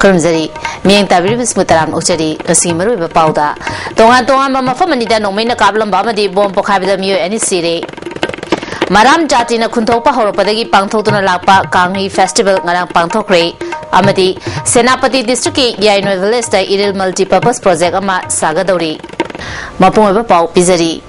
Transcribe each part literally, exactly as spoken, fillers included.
ꯈꯨꯔꯨꯝꯖꯔꯤ꯫ ꯃꯤꯠꯌꯦꯡ ꯇꯥꯕꯤꯔꯤꯕꯁꯤꯡꯕꯨ ꯇꯔꯥꯝꯅ ꯑꯣꯛꯆꯔꯤ꯫ ꯉꯁꯤꯒꯤ ꯃꯔꯨꯑꯣꯏꯕ ꯄꯥꯎꯗ, ꯇꯣꯉꯥꯟ ꯇꯣꯉꯥꯟꯕ ꯃꯐꯝ ꯑꯅꯤꯗ ꯅꯣꯡꯃꯩꯅ ꯀꯥꯞꯂꯝꯕ ꯑꯃꯗꯤ ꯕꯣꯝ ꯄꯣꯈꯥꯏꯕꯗ ꯃꯤꯑꯣꯏ ꯑꯅꯤ ꯁꯤꯔꯦ꯫ ꯃꯔꯥꯝ ꯖꯥꯇꯤꯅ ꯈꯨꯟꯊꯣꯛꯄ ꯍꯧꯔꯛꯄꯗꯒꯤ ꯄꯥꯡꯊꯣꯛꯇꯨꯅ ꯂꯥꯛꯄ ꯀꯥꯡꯍꯤ ꯐꯦꯁꯇꯤꯚꯦꯜ ꯉꯔꯥꯡ ꯄꯥꯡꯊꯣꯛꯈ꯭ꯔꯦ꯫ ꯑꯃꯗꯤ ꯁꯦꯅꯥꯄꯇꯤ ꯗꯤꯁꯇ꯭ꯔꯤꯛꯀꯤ ꯌꯥꯏꯅꯣꯏ ꯚꯤꯂꯦꯖꯇ ꯏꯔꯤꯜ ꯃꯜꯇꯤꯄꯔꯄꯁ ꯄ꯭ꯔꯣꯖꯦꯛ ꯑꯃ ꯁꯥꯒꯗꯧꯔꯤ꯫ ꯃꯄꯨꯡ ꯑꯣꯏꯕ ꯄꯥꯎ ꯄꯤꯖꯔꯤ꯫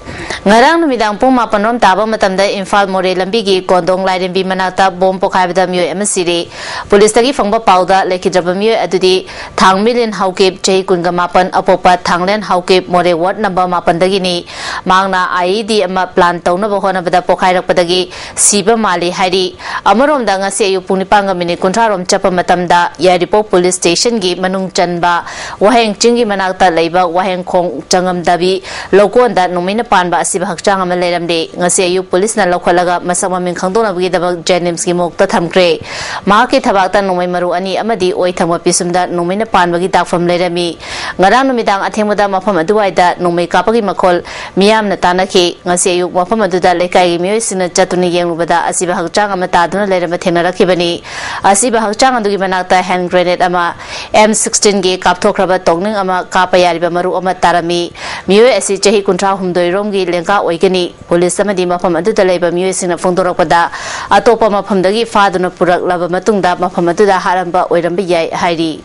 ꯉꯔꯥꯡ ꯅꯨꯃꯤꯗꯥꯡ ꯄꯨꯡ ꯃꯥꯄꯟ ꯔꯣꯝ ꯇꯥꯕ ꯃꯇꯝꯗ ꯏꯝꯐꯥꯜ ꯃꯣꯔꯦ ꯂꯝꯕꯤꯒꯤ ꯀꯣꯟꯗꯣꯡ ꯂꯥꯏꯔꯦꯝꯕꯤ ꯃꯅꯥꯛꯇ ꯕꯣꯝ ꯄꯣꯈꯥꯏꯕꯗ ꯃꯤꯑꯣꯏ ꯑꯃ ꯁꯤꯔꯦ꯫ ꯄꯨꯂꯤꯁꯇꯒꯤ ꯐꯪꯕ ꯄꯥꯎꯗ, ꯂꯩꯈꯤꯗ꯭ꯔꯕ ꯃꯤꯑꯣꯏ ꯑꯗꯨꯗꯤ ꯊꯥꯡꯃꯤꯂꯤꯟ ꯍꯥꯎꯀꯤꯞ, ꯆꯍꯤ ꯀꯨꯟꯒ ꯃꯥꯄꯟ, ꯑꯄꯣꯛꯄ ꯊꯥꯡꯂꯦꯟ ꯍꯥꯎꯀꯤꯞ, ꯃꯣꯔꯦ ꯋꯥꯔꯗ ꯅꯝꯕꯔ ꯃꯥꯄꯟꯗꯒꯤꯅꯤ꯫ ꯃꯍꯥꯛꯅ IED ꯑꯃ ꯄ꯭ꯂꯥꯟ ꯇꯧꯅꯕ ꯍꯣꯠꯅꯕꯗ ꯄꯣꯈꯥꯏꯔꯛꯄꯗꯒꯤ ꯁꯤꯕ ꯃꯥꯜꯂꯤ ꯍꯥꯏꯔꯤ꯫ ꯑꯃꯔꯣꯝꯗ, ꯉꯁꯤ ꯑꯌꯨꯛ ꯄꯨꯡ ꯅꯤꯄꯥꯟꯒ ꯃꯤꯅꯤꯠ ꯀꯨꯟꯊ꯭ꯔꯥ ꯔꯣꯝ ꯆꯠꯄ ꯃꯇꯝꯗ ꯌꯥꯏꯔꯤꯄꯣꯛ ꯄꯨꯂꯤꯁ ꯁ꯭ꯇꯦꯁꯟꯒꯤ ꯃꯅꯨꯡ ꯆꯟꯕ ꯋꯥꯍꯦꯡ ꯆꯤꯡꯒꯤ ꯃꯅꯥꯛꯇ ꯂꯩꯕ ꯋꯥꯍꯦꯡ ꯈꯣꯡ ꯆꯪꯉꯝꯗꯕꯤ ꯂꯧꯀꯣꯟꯗ ꯅꯣꯡꯃꯩꯅ ꯄꯥꯟꯕ ꯑꯁꯤꯕ ꯍꯛꯆꯥꯡ ꯑꯃ ꯂꯩꯔꯝꯂꯦ꯫ ꯉꯁꯤ ꯑꯌꯨꯛ ꯄꯨꯂꯤꯁꯅ ꯂꯧꯈꯠꯂꯒ ꯃꯁꯛ ꯃꯃꯤꯡ ꯈꯪꯗꯣꯛꯅꯕꯒꯤꯗꯃꯛ ꯖꯦꯅꯤꯝꯁꯀꯤ ꯃꯣꯔꯒꯇ ꯊꯝꯈ꯭ꯔꯦ꯫ ꯃꯍꯥꯛꯀꯤ ꯊꯕꯥꯛꯇ ꯅꯣꯡꯃꯩ ꯃꯔꯨ ꯑꯅꯤ ꯑꯃꯗꯤ ꯑꯣꯏ ꯊꯪꯕ ꯄꯤꯁꯨꯝꯗ ꯅꯣꯡꯃꯩꯅ ꯄꯥꯟꯕꯒꯤ ꯗꯥꯛꯐꯝ ꯂꯩꯔꯝꯃꯤ꯫ ꯉꯔꯥꯡ ꯅꯨꯃꯤꯗꯥꯡ ꯑꯊꯦꯡꯕꯗ ꯃꯐꯝ ꯑꯗꯨꯋꯥꯏꯗ ꯅꯣꯡꯃꯩ ꯀꯥꯞꯄꯒꯤ ꯃꯈꯣꯜ ꯃꯤꯌꯥꯝꯅ ꯇꯥꯅꯈꯤ꯫ ꯉꯁꯤ ꯑꯌꯨꯛ ꯃꯐꯝ ꯑꯗꯨꯗ ꯂꯩꯀꯥꯏꯒꯤ ꯃꯤꯑꯣꯏꯁꯤꯡꯅ ꯆꯠꯇꯨꯅ ꯌꯦꯡꯂꯨꯕꯗ ꯑꯁꯤꯕ ꯍꯛꯆꯥꯡ ꯑꯃ ꯇꯥꯗꯨꯅ ꯂꯩꯔꯝꯕ ꯊꯦꯡꯅꯔꯛꯈꯤꯕꯅꯤ꯫ ꯑꯁꯤꯕ ꯍꯛꯆꯥꯡ ꯑꯗꯨꯒꯤ ꯃꯅꯥꯛꯇ ꯍꯦꯟ ꯒ꯭ꯔꯦꯅꯦꯗ ꯑꯃ, M sixteen ꯒꯤ ꯀꯥꯞꯊꯣꯛꯈ꯭ꯔꯕ ꯇꯣꯛꯅꯤꯡ ꯑꯃ ꯀꯥꯞꯄ ꯌꯥꯔꯤꯕ ꯃꯔꯨ ꯑꯃ ꯇꯥꯔꯝꯃꯤ꯫ ꯃꯤꯑꯣꯏ ꯑꯁꯤ ꯆꯍꯤ ꯀꯨꯟꯊ꯭ꯔꯥ ꯍꯨꯝꯗꯣꯏ ꯔꯣꯝꯒꯤ ꯂꯦꯡꯒꯥ ꯑꯣꯏꯒꯅꯤ꯫ ꯄꯨꯂꯤꯁ ꯑꯃꯗꯤ ꯃꯐꯝ ꯑꯗꯨꯗ ꯂꯩꯕ ꯃꯤꯑꯣꯏꯁꯤꯡꯅ ꯐꯣꯡꯗꯣꯔꯛꯄꯗ, ꯑꯇꯣꯞꯄ ꯃꯐꯝꯗꯒꯤ ꯐꯥꯗꯨꯅ ꯄꯨꯔꯛꯂꯕ ꯃꯇꯨꯡꯗ ꯃꯐꯝ ꯑꯗꯨꯗ ꯍꯥꯠꯂꯝꯕ ꯑꯣꯏꯔꯝꯕ ꯌꯥꯏ ꯍꯥꯏꯔꯤ꯫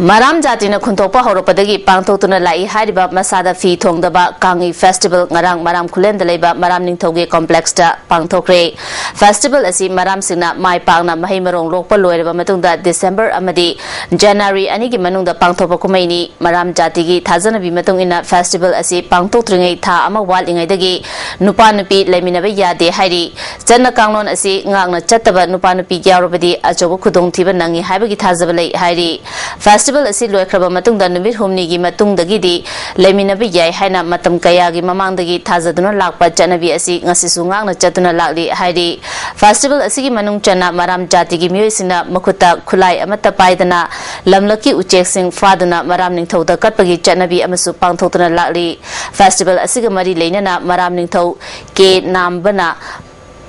ꯃꯔꯥꯝ ꯖꯥꯇꯤꯅ ꯈꯨꯟꯊꯣꯛꯄ ꯍꯧꯔꯛꯄꯗꯒꯤ ꯄꯥꯡꯊꯣꯛꯇꯨꯅ ꯂꯥꯛꯏ ꯍꯥꯏꯔꯤꯕ ꯃꯁꯥꯗ ꯐꯤ ꯊꯣꯡꯗꯕ ꯀꯥꯡꯉꯤ ꯐꯦꯁꯇꯤꯚꯦꯜ ꯉꯔꯥꯡ ꯃꯔꯥꯝ ꯈꯨꯂꯦꯟꯗ ꯂꯩꯕ ꯃꯔꯥꯝ ꯅꯤꯡꯊꯧꯒꯤ ꯀꯣꯝꯄ꯭ꯂꯦꯛꯁꯇ ꯄꯥꯡꯊꯣꯛꯈ꯭ꯔꯦ꯫ ꯐꯦꯁꯇꯤꯚꯦꯜ ꯑꯁꯤ ꯃꯔꯥꯝꯁꯤꯡꯅ ꯃꯥꯏ ꯄꯥꯛꯅ ꯃꯍꯩ ꯃꯔꯣꯡ ꯂꯣꯛꯄ ꯂꯣꯏꯔꯕ ꯃꯇꯨꯡꯗ ꯗꯤꯁꯦꯝꯕꯔ ꯑꯃꯗꯤ ꯖꯅꯋꯥꯔꯤ ꯑꯅꯤꯒꯤ ꯃꯅꯨꯡꯗ ꯄꯥꯡꯊꯣꯛꯄ ꯀꯨꯝꯍꯩꯅꯤ꯫ ꯃꯔꯥꯝ ꯖꯥꯇꯤꯒꯤ ꯊꯥꯖꯅꯕꯤ ꯃꯇꯨꯡ ꯏꯟꯅ, ꯐꯦꯁꯇꯤꯚꯦꯜ ꯑꯁꯤ ꯄꯥꯡꯊꯣꯛꯇ꯭ꯔꯤꯉꯩ ꯊꯥ ꯑꯃ ꯋꯥꯠꯂꯤꯉꯩꯗꯒꯤ ꯅꯨꯄꯥ ꯅꯨꯄꯤ ꯂꯩꯃꯤꯟꯅꯕ ꯌꯥꯗꯦ ꯍꯥꯏꯔꯤ꯫ ꯆꯠꯅ ꯀꯥꯡꯂꯣꯟ ꯑꯁꯤ ꯉꯥꯛꯅ ꯆꯠꯇꯕ ꯅꯨꯄꯥ ꯅꯨꯄꯤ ꯌꯥꯎꯔꯕꯗꯤ ꯑꯆꯧꯕ ꯈꯨꯗꯣꯡꯊꯤꯕ ꯅꯪꯉꯤ ꯍꯥꯏꯕꯒꯤ ꯊꯥꯖꯕ ꯂꯩ ꯍꯥꯏꯔꯤ꯫ ꯐꯦꯁꯇꯤꯚꯦꯜ ꯑꯁꯤ ꯂꯣꯏꯈ꯭ꯔꯕ ꯃꯇꯨꯡꯗ ꯅꯨꯃꯤꯠ ꯍꯨꯝꯅꯤꯒꯤ ꯃꯇꯨꯡꯗꯒꯤꯗꯤ ꯂꯩꯃꯤꯟꯅꯕ ꯌꯥꯏ ꯍꯥꯏꯅ ꯃꯇꯝ ꯀꯌꯥꯒꯤ ꯃꯃꯥꯡꯗꯒꯤ ꯊꯥꯖꯗꯨꯅ ꯂꯥꯛꯄ ꯆꯠꯅꯕꯤ ꯑꯁꯤ ꯉꯁꯤꯁꯨ ꯉꯥꯛꯅ ꯆꯠꯇꯨꯅ ꯂꯥꯛꯂꯤ ꯍꯥꯏꯔꯤ꯫ ꯐꯦꯁꯇꯤꯚꯦꯜ ꯑꯁꯤꯒꯤ ꯃꯅꯨꯡ ꯆꯟꯅ ꯃꯔꯥꯝ ꯖꯥꯇꯤꯒꯤ ꯃꯤꯑꯣꯏꯁꯤꯡꯅ ꯃꯈꯨꯠꯇ ꯈꯨꯠꯂꯥꯏ ꯑꯃꯠꯇ ꯄꯥꯏꯗꯅ ꯂꯝꯂꯛꯀꯤ ꯎꯆꯦꯛꯁꯤꯡ ꯐꯥꯗꯨꯅ ꯃꯔꯥꯝ ꯅꯤꯡꯊꯧꯗ ꯀꯠꯄꯒꯤ ꯆꯠꯅꯕꯤ ꯑꯃꯁꯨ ꯄꯥꯡꯊꯣꯛꯇꯨꯅ ꯂꯥꯛꯂꯤ꯫ ꯐꯦꯁꯇꯤꯚꯦꯜ ꯑꯁꯤꯒ ꯃꯔꯤ ꯂꯩꯅꯅ ꯃꯔꯥꯝ ꯅꯤꯡꯊꯧ ꯀꯦ ꯅꯥꯝꯕꯅ,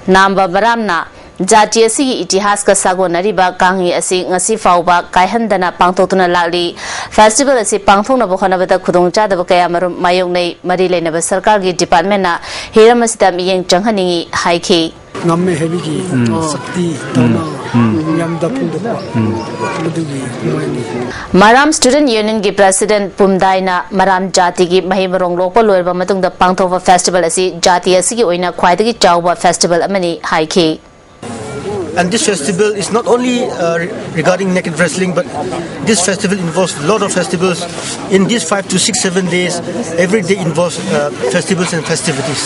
ꯅꯥꯝꯕ ꯃꯔꯥꯝꯅ ꯖꯥꯇꯤ ꯑꯁꯤꯒꯤ ꯏꯇꯤꯍꯥꯁꯀ ꯁꯥꯒꯣꯟꯅꯔꯤꯕ ꯀꯥꯡꯍꯤ ꯑꯁꯤ ꯉꯁꯤ ꯐꯥꯎꯕ ꯀꯥꯏꯍꯟꯗꯅ ꯄꯥꯡꯊꯣꯛꯇꯨꯅ ꯂꯥꯛꯂꯤ꯫ ꯐꯦꯁꯇꯤꯚꯦꯜ ꯑꯁꯤ ꯄꯥꯡꯊꯣꯛꯅꯕ ꯍꯣꯠꯅꯕꯗ ꯈꯨꯗꯣꯡꯆꯥꯗꯕ ꯀꯌꯥ ꯃꯔꯨꯝ ꯃꯥꯌꯣꯛꯅꯩ꯫ ꯃꯔꯤ ꯂꯩꯅꯕ ꯁꯔꯀꯥꯔꯒꯤ ꯗꯤꯄꯥꯔꯠꯃꯦꯟꯅ ꯍꯤꯔꯝ ꯑꯁꯤꯗ ꯃꯤꯠꯌꯦꯡ ꯆꯪꯍꯟꯅꯤꯡꯏ ꯍꯥꯏꯈꯤ꯫ ꯉꯝꯃꯦ ꯍꯥꯏꯕꯒꯤ ꯁꯛꯇꯤ ꯇꯧꯅ ꯌꯥꯝꯗ ꯐꯣꯡꯗꯣꯛꯄ ꯑꯗꯨꯒꯤ ꯅꯨꯡꯉꯥꯏꯅꯤ꯫ ꯃꯔꯥꯝ ꯁ꯭ꯇꯨꯗꯦꯟꯠ ꯌꯨꯅꯤꯌꯟꯒꯤ ꯄ꯭ꯔꯦꯁꯤꯗꯦꯟꯠ ꯄꯨꯝꯗꯥꯏꯅ ꯃꯔꯥꯝ ꯖꯥꯇꯤꯒꯤ ꯃꯍꯩ ꯃꯔꯣꯡ ꯂꯣꯛꯄ ꯂꯣꯏꯔꯕ ꯃꯇꯨꯡꯗ ꯄꯥꯡꯊꯣꯛꯄ ꯐꯦꯁꯇꯤꯚꯦꯜ ꯑꯁꯤ ꯖꯥꯇꯤ ꯑꯁꯤꯒꯤ ꯑꯣꯏꯅ ꯈ꯭ꯋꯥꯏꯗꯒꯤ ꯆꯥꯎꯕ ꯐꯦꯁꯇꯤꯚꯦꯜ ꯑꯃꯅꯤ ꯍꯥꯏꯈꯤ꯫ And this festival is not only uh, re- regarding naked wrestling, but this festival involves a lot of festivals. In these five to six, seven days, every day involves uh, festivals and festivities.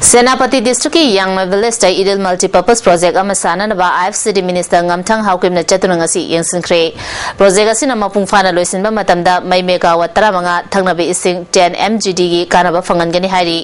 Senapati ꯗꯤꯁꯇ꯭ꯔꯤꯛꯀꯤ ꯌꯥꯡꯃ ꯚꯤꯂꯦꯖꯇ ꯏꯗꯤꯜ multipurpose project ꯑꯃ ꯁꯥꯅꯅꯕ ꯑꯥꯏ F C ꯗꯤ minister ꯉꯝꯊꯪ ꯍꯥꯎꯀꯤꯞꯅ ꯆꯠꯇꯨꯅ ꯉꯁꯤ ꯌꯦꯡꯁꯤꯟꯈ꯭ꯔꯦ꯫ Project ꯑꯁꯤꯅ ꯃꯄꯨꯡ ꯐꯥꯅ ꯂꯣꯏꯁꯤꯟꯕ ꯃꯇꯝꯗ ꯃꯩ ꯃꯦꯒꯥꯋꯥꯠ ꯇꯔꯥꯃꯉꯥ, ꯊꯛꯅꯕ ꯏꯁꯤꯡ ꯇꯦꯟ ꯑꯦꯝ ꯖꯤ ꯗꯤꯒꯤ ꯀꯥꯟꯅꯕ ꯐꯪꯍꯟꯒꯅꯤ ꯍꯥꯏꯔꯤ꯫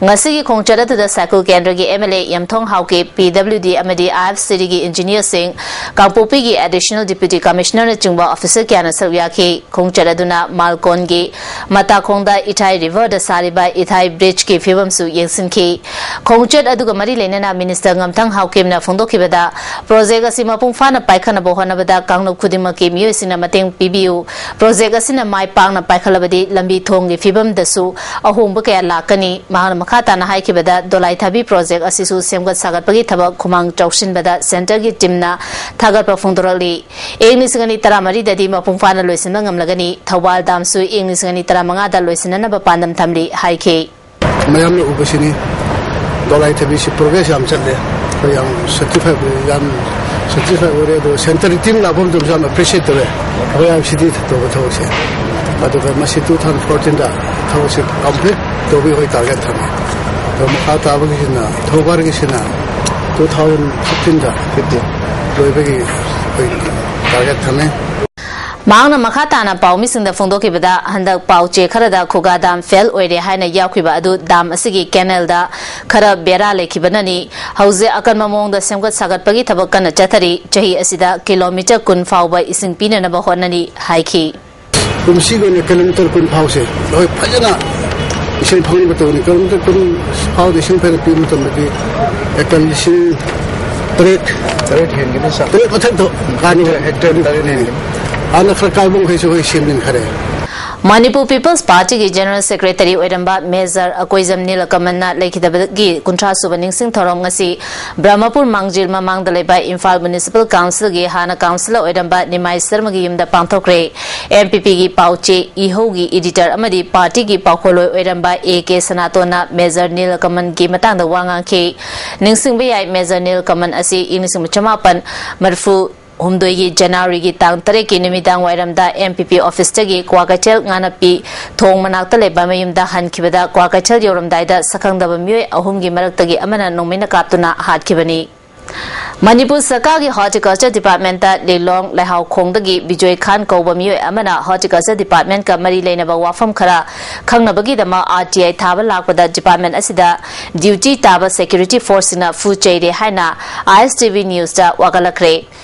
ꯉꯁꯤꯒꯤ ꯈꯣꯡꯆꯠ ꯑꯗꯨꯗ ꯁꯥꯏꯀꯨꯜ ꯀꯦꯟꯗ꯭ꯔꯒꯤ ꯑꯦꯝ ꯑꯦꯜ ꯑꯦ ꯌꯥꯝꯊꯣꯡ ꯍꯥꯎꯀꯤꯞ, ꯄꯤ ꯗꯕ꯭ꯂꯤꯎ ꯗꯤ ꯑꯃꯗꯤ ꯑꯥꯏ ꯑꯦꯐ ꯁꯤ ꯗꯤꯒꯤ ꯏꯟꯖꯤꯅꯤꯌꯔꯁꯤꯡ, ꯀꯥꯡꯄꯣꯛꯄꯤꯒꯤ ꯑꯦꯗꯤꯁꯅꯦꯜ ꯗꯤꯄ꯭ꯌꯨꯇꯤ ꯀꯃꯤꯁꯅꯔꯅꯆꯤꯡꯕ ꯑꯣꯐꯤꯁꯔ ꯀꯌꯥꯅ ꯁꯔꯨꯛ ꯌꯥꯈꯤ꯫ ꯈꯣꯡꯆꯠ ꯑꯗꯨꯅ ꯃꯥꯜꯀꯣꯟꯒꯤ ꯃꯇꯥꯈꯣꯡꯗ ꯏꯊꯥꯏ ꯔꯤꯚꯔꯗ ꯁꯥꯔꯤꯕ ꯏꯊꯥꯏ ꯕ꯭ꯔꯤꯖꯀꯤ ꯐꯤꯕꯝꯁꯨ ꯌꯦꯡꯁꯤꯟꯈꯤ꯫ ꯈꯣꯡꯆꯠ ꯑꯗꯨꯒ ꯃꯔꯤ ꯂꯩꯅꯅ ꯃꯤꯅꯤꯁꯇꯔ ꯉꯝꯊꯪ ꯍꯥꯎꯀꯤꯞꯅ ꯐꯣꯡꯗꯣꯛꯈꯤꯕꯗ, ꯄ꯭ꯔꯣꯖꯦꯛ ꯑꯁꯤ ꯃꯄꯨꯡ ꯐꯥꯅ ꯄꯥꯏꯈꯠꯅꯕ ꯍꯣꯠꯅꯕꯗ ꯀꯥꯡꯂꯨꯞ ꯈꯨꯗꯤꯡꯃꯛꯀꯤ ꯃꯤꯑꯣꯏꯁꯤꯡꯅ ꯃꯇꯦꯡ ꯄꯤꯕꯤꯌꯨ꯫ ꯄ꯭ꯔꯣꯖꯦꯛ ꯑꯁꯤꯅ ꯃꯥꯏ ꯄꯥꯛꯅ ꯄꯥꯏꯈꯠꯂꯕꯗꯤ ꯂꯝꯕꯤ ꯊꯣꯡꯒꯤ ꯐꯤꯕꯝꯗꯁꯨ ꯑꯍꯣꯡꯕ ꯀꯌꯥ ꯂꯥꯛꯀꯅꯤ꯫ ꯃꯍꯥꯛꯅ ꯃꯈꯥ ꯇꯥꯅ ꯍꯥꯏꯈꯤꯕꯗ, ꯗꯣꯂꯥꯏ ꯊꯥꯕꯤ ꯄ꯭ꯔꯣꯖꯦꯛ ꯑꯁꯤꯁꯨ ꯁꯦꯝꯒꯠ ꯁꯥꯒꯠꯄꯒꯤ ꯊꯕꯛ ꯈꯨꯃꯥꯡ ꯆꯥꯎꯁꯤꯟꯕꯗ ꯁꯦꯟꯇꯔꯒꯤ ꯇꯤꯝꯅ ꯊꯥꯒꯠꯄ ꯐꯣꯡꯗꯣꯔꯛꯂꯤ꯫ ꯏꯪ ꯂꯤꯁꯤꯡ ꯑꯅꯤ ꯇꯔꯥꯃꯔꯤꯗꯗꯤ ꯃꯄꯨꯡ ꯐꯥꯅ ꯂꯣꯏꯁꯤꯟꯕ ꯉꯝꯂꯒꯅꯤ꯫ ꯊꯧꯕꯥꯜ ꯗꯥꯝꯁꯨ ꯏꯪ ꯂꯤꯁꯤꯡ ꯑꯅꯤ ꯇꯔꯥꯃꯉꯥꯗ ꯂꯣꯏꯁꯤꯟꯅꯅꯕ ꯄꯥꯟꯗꯝ ꯊꯝꯂꯤ ꯍꯥꯏꯈꯤ꯫ ꯃꯌꯥꯝꯅ ꯎꯕꯁꯤꯅꯤ, ꯗꯣꯂꯥꯏ ꯊꯕꯤꯁꯤ ꯄ꯭ꯔꯣꯒ꯭ꯔꯦꯁ ꯌꯥꯝ ꯆꯠꯂꯦ꯫ ꯑꯩꯈꯣꯏ ꯌꯥꯝ ꯁꯦꯇꯤꯐꯥꯏ ꯑꯣꯏ, ꯌꯥꯝ ꯁꯦꯇꯤꯐꯥꯏ ꯑꯣꯏꯔꯦ꯫ ꯑꯗꯣ ꯁꯦꯟꯇꯔꯒꯤ ꯇꯤꯝ ꯂꯥꯛꯄ ꯃꯇꯝꯗꯁꯨ ꯌꯥꯝ ꯑꯦꯄ꯭ꯔꯤꯁꯤꯌꯦꯠ ꯇꯧꯋꯦ꯫ ꯑꯩꯈꯣꯏ ꯑꯥꯏ ꯁꯤ ꯗꯤ ꯇꯧꯕ ꯊꯕꯛꯁꯦ꯫ ꯑꯗꯨꯒ ꯃꯁꯤ ꯇꯨ ꯊꯥꯎꯖꯟ ꯐꯣꯔꯇꯤꯟꯗ ꯊꯕꯛꯁꯦ ꯀꯝꯄ꯭ꯂꯤꯠ ꯇꯧꯕꯒꯤ ꯑꯩꯈꯣꯏ ꯇꯥꯔꯒꯦꯠ ꯊꯝꯃꯦ꯫ ꯑꯗꯣ ꯃꯈꯥ ꯇꯥꯕꯒꯤꯁꯤꯅ, ꯊꯧꯕꯥꯜꯒꯤꯁꯤꯅ ꯇꯨ ꯊꯥꯎꯖꯟ ꯐꯤꯐꯇꯤꯟꯗ ꯐꯤꯐꯇꯤꯟ ꯂꯣꯏꯕꯒꯤ ꯑꯩꯈꯣꯏ ꯇꯥꯔꯒꯦꯠ ꯊꯝꯃꯦ꯫ ꯃꯍꯥꯛꯅ ꯃꯈꯥ ꯇꯥꯅ ꯄꯥꯎꯃꯤꯁꯤꯡꯗ ꯐꯣꯡꯗꯣꯛꯈꯤꯕꯗ, ꯍꯟꯗꯛ ꯄꯥꯎ ꯆꯦ ꯈꯔꯗ ꯈꯨꯒꯥ ꯗꯥꯝ ꯐꯦꯜ ꯑꯣꯏꯔꯦ ꯍꯥꯏꯅ ꯌꯥꯎꯈꯤꯕ ꯑꯗꯨ ꯗꯥꯝ ꯑꯁꯤꯒꯤ ꯀꯦꯅꯦꯜꯗ ꯈꯔ ꯕꯦꯔꯥ ꯂꯩꯈꯤꯕꯅꯅꯤ꯫ ꯍꯧꯖꯤꯛ ꯑꯀꯟꯕ ꯃꯑꯣꯡꯗ ꯁꯦꯝꯒꯠ ꯁꯥꯒꯠꯄꯒꯤ ꯊꯕꯛ ꯀꯟꯅ ꯆꯠꯊꯔꯤ꯫ ꯆꯍꯤ ꯑꯁꯤꯗ ꯀꯤꯂꯣꯃꯤꯇꯔ ꯀꯨꯟ ꯐꯥꯎꯕ ꯏꯁꯤꯡ ꯄꯤꯅꯅꯕ ꯍꯣꯠꯅꯔꯤ ꯍꯥꯏꯈꯤ꯫ ꯀꯨꯝꯁꯤꯒꯤ ꯑꯣꯏꯅ ꯀꯤꯂꯣꯃꯤꯇꯔ ꯀꯨꯟ ꯐꯥꯎꯁꯦ ꯑꯩꯈꯣꯏ ꯐꯖꯅ ꯏꯁꯤꯡ ꯐꯪꯅꯕ ꯇꯧꯒꯅꯤ꯫ ꯀꯤꯂꯣꯃꯤꯇꯔ ꯀꯨꯟ ꯐꯥꯎꯗ ꯏꯁꯤꯡ ꯐꯖꯅ ꯄꯤꯕ ꯃꯇꯝꯗꯗꯤ ꯑꯦꯀꯔ ꯂꯤꯁꯤꯡ ꯇꯔꯦꯠ꯫ ꯇꯔꯦꯠ ꯍꯦꯟꯒꯅꯤ, ꯁꯥꯔ꯫ ꯇꯔꯦꯠ ꯃꯊꯛꯇꯣ ꯀꯥꯅꯤ꯫ ꯍꯦꯛꯇꯔ ꯇꯔꯦꯠ ꯍꯦꯟꯒꯅꯤ꯫ ꯍꯥꯟꯅ ꯈꯔ ꯀꯥꯏꯕ ꯃꯈꯩꯁꯨ ꯑꯩꯈꯣꯏ ꯁꯦꯝꯖꯤꯟꯈꯔꯦ꯫ ꯃꯅꯤꯄꯨꯔ ꯄꯤꯄꯜꯁ ꯄꯥꯔꯇꯤꯒꯤ ꯖꯦꯅꯔꯦꯜ ꯁꯦꯀ꯭ꯔꯦꯇꯔꯤ ꯑꯣꯏꯔꯝꯕ ꯃꯦꯖꯔ ꯑꯀꯣꯏꯖꯝ ꯅꯤꯂꯀꯃꯟꯅ ꯂꯩꯈꯤꯗꯕꯒꯤ ꯀꯨꯟꯊ꯭ꯔꯥ ꯁꯨꯕ ꯅꯤꯡꯁꯤꯡ ꯊꯧꯔꯝ ꯉꯁꯤ ꯕ꯭ꯔꯍꯃꯄꯨꯔ ꯃꯥꯡꯖꯤꯜ ꯃꯃꯥꯡꯗ ꯂꯩꯕ ꯏꯝꯐꯥꯜ ꯃ꯭ꯌꯨꯅꯤꯁꯤꯄꯥꯜ ꯀꯥꯎꯟꯁꯤꯜꯒꯤ ꯍꯥꯟꯅ ꯀꯥꯎꯟꯁꯤꯂꯔ ꯑꯣꯏꯔꯝꯕ ꯅꯤꯃꯥꯏ ꯁꯔꯃꯒꯤ ꯌꯨꯝꯗ ꯄꯥꯡꯊꯣꯛꯈ꯭ꯔꯦ꯫ ꯑꯦꯝ ꯄꯤ ꯄꯤꯒꯤ ꯄꯥꯎꯆꯦ ꯏꯍꯧꯒꯤ ꯏꯗꯤꯇꯔ ꯑꯃꯗꯤ ꯄꯥꯔꯇꯤꯒꯤ ꯄꯥꯎꯈꯣꯜꯂꯣꯏ ꯑꯣꯏꯔꯝꯕ ꯑꯦ ꯀꯦ ꯁꯅꯥꯇꯣꯟꯅ ꯃꯦꯖꯔ ꯅꯤꯂꯀꯃꯟꯒꯤ ꯃꯇꯥꯡꯗ ꯋꯥ ꯉꯥꯡꯈꯤ꯫ ꯅꯤꯡꯁꯤꯡꯕ ꯌꯥꯏ, ꯃꯦꯖꯔ ꯅꯤꯂꯀꯃꯟ ꯑꯁꯤ ꯏꯪ ꯂꯤꯁꯤꯡ ꯑꯃ ꯆꯃꯥꯄꯟ ꯃꯔꯤꯐꯨ ꯍꯨꯝꯗꯣꯏꯒꯤ ꯖꯅꯋꯥꯔꯤꯒꯤ ꯇꯥꯡ ꯇꯔꯦꯠꯀꯤ ꯅꯨꯃꯤꯗꯥꯡ ꯋꯥꯏꯔꯝꯗ ꯑꯦꯝ ꯄꯤ ꯄꯤ ꯑꯣꯐꯤꯁꯇꯒꯤ ꯀ꯭ꯋꯥꯀꯩꯊꯦꯜ ꯉꯥꯅꯞꯄꯤ ꯊꯣꯡ ꯃꯅꯥꯛꯇ ꯂꯩꯕ ꯃꯌꯨꯝꯗ ꯍꯟꯈꯤꯕꯗ ꯀ꯭ꯋꯥꯀꯩꯊꯦꯜ ꯌꯧꯔꯝꯗꯥꯏꯗ ꯁꯛꯈꯪꯗꯕ ꯃꯤꯑꯣꯏ ꯑꯍꯨꯝꯒꯤ ꯃꯔꯛꯇꯒꯤ ꯑꯃꯅ ꯅꯣꯡꯃꯩꯅ ꯀꯥꯞꯇꯨꯅ ꯍꯥꯠꯈꯤꯕꯅꯤ꯫ ꯃꯅꯤꯄꯨꯔ ꯁꯔꯀꯥꯔꯒꯤ ꯍꯣꯔꯇꯤꯀꯜꯆꯔ ꯗꯤꯄꯥꯔꯠꯃꯦꯟꯇ ꯂꯤꯂꯣꯡ ꯂꯩꯍꯥꯎꯈꯣꯡꯗꯒꯤ ꯕꯤꯖꯣꯏ ꯈꯥꯟ ꯀꯧꯕ ꯃꯤꯑꯣꯏ ꯑꯃꯅ ꯍꯣꯔꯇꯤꯀꯜꯆꯔ ꯗꯤꯄꯥꯔꯠꯃꯦꯟꯀ ꯃꯔꯤ ꯂꯩꯅꯕ ꯋꯥꯐꯝ ꯈꯔ ꯈꯪꯅꯕꯒꯤꯗꯃꯛ ꯑꯥꯔ ꯇꯤ ꯑꯥꯏ ꯊꯥꯕ ꯂꯥꯛꯄꯗ ꯗꯤꯄꯥꯔꯠꯃꯦꯟ ꯑꯁꯤꯗ ꯗ꯭ꯌꯨꯇꯤ ꯇꯥꯕ ꯁꯦꯀ꯭ꯌꯨꯔꯤꯇꯤ ꯐꯣꯔꯁꯁꯤꯡꯅ ꯐꯨ ꯆꯩꯔꯦ ꯍꯥꯏꯅ ꯑꯥꯏ ꯑꯦꯁ ꯇꯤ ꯚꯤ ꯅ꯭ꯌꯨꯁꯇ ꯋꯥꯀꯠꯂꯛꯈ꯭ꯔꯦ꯫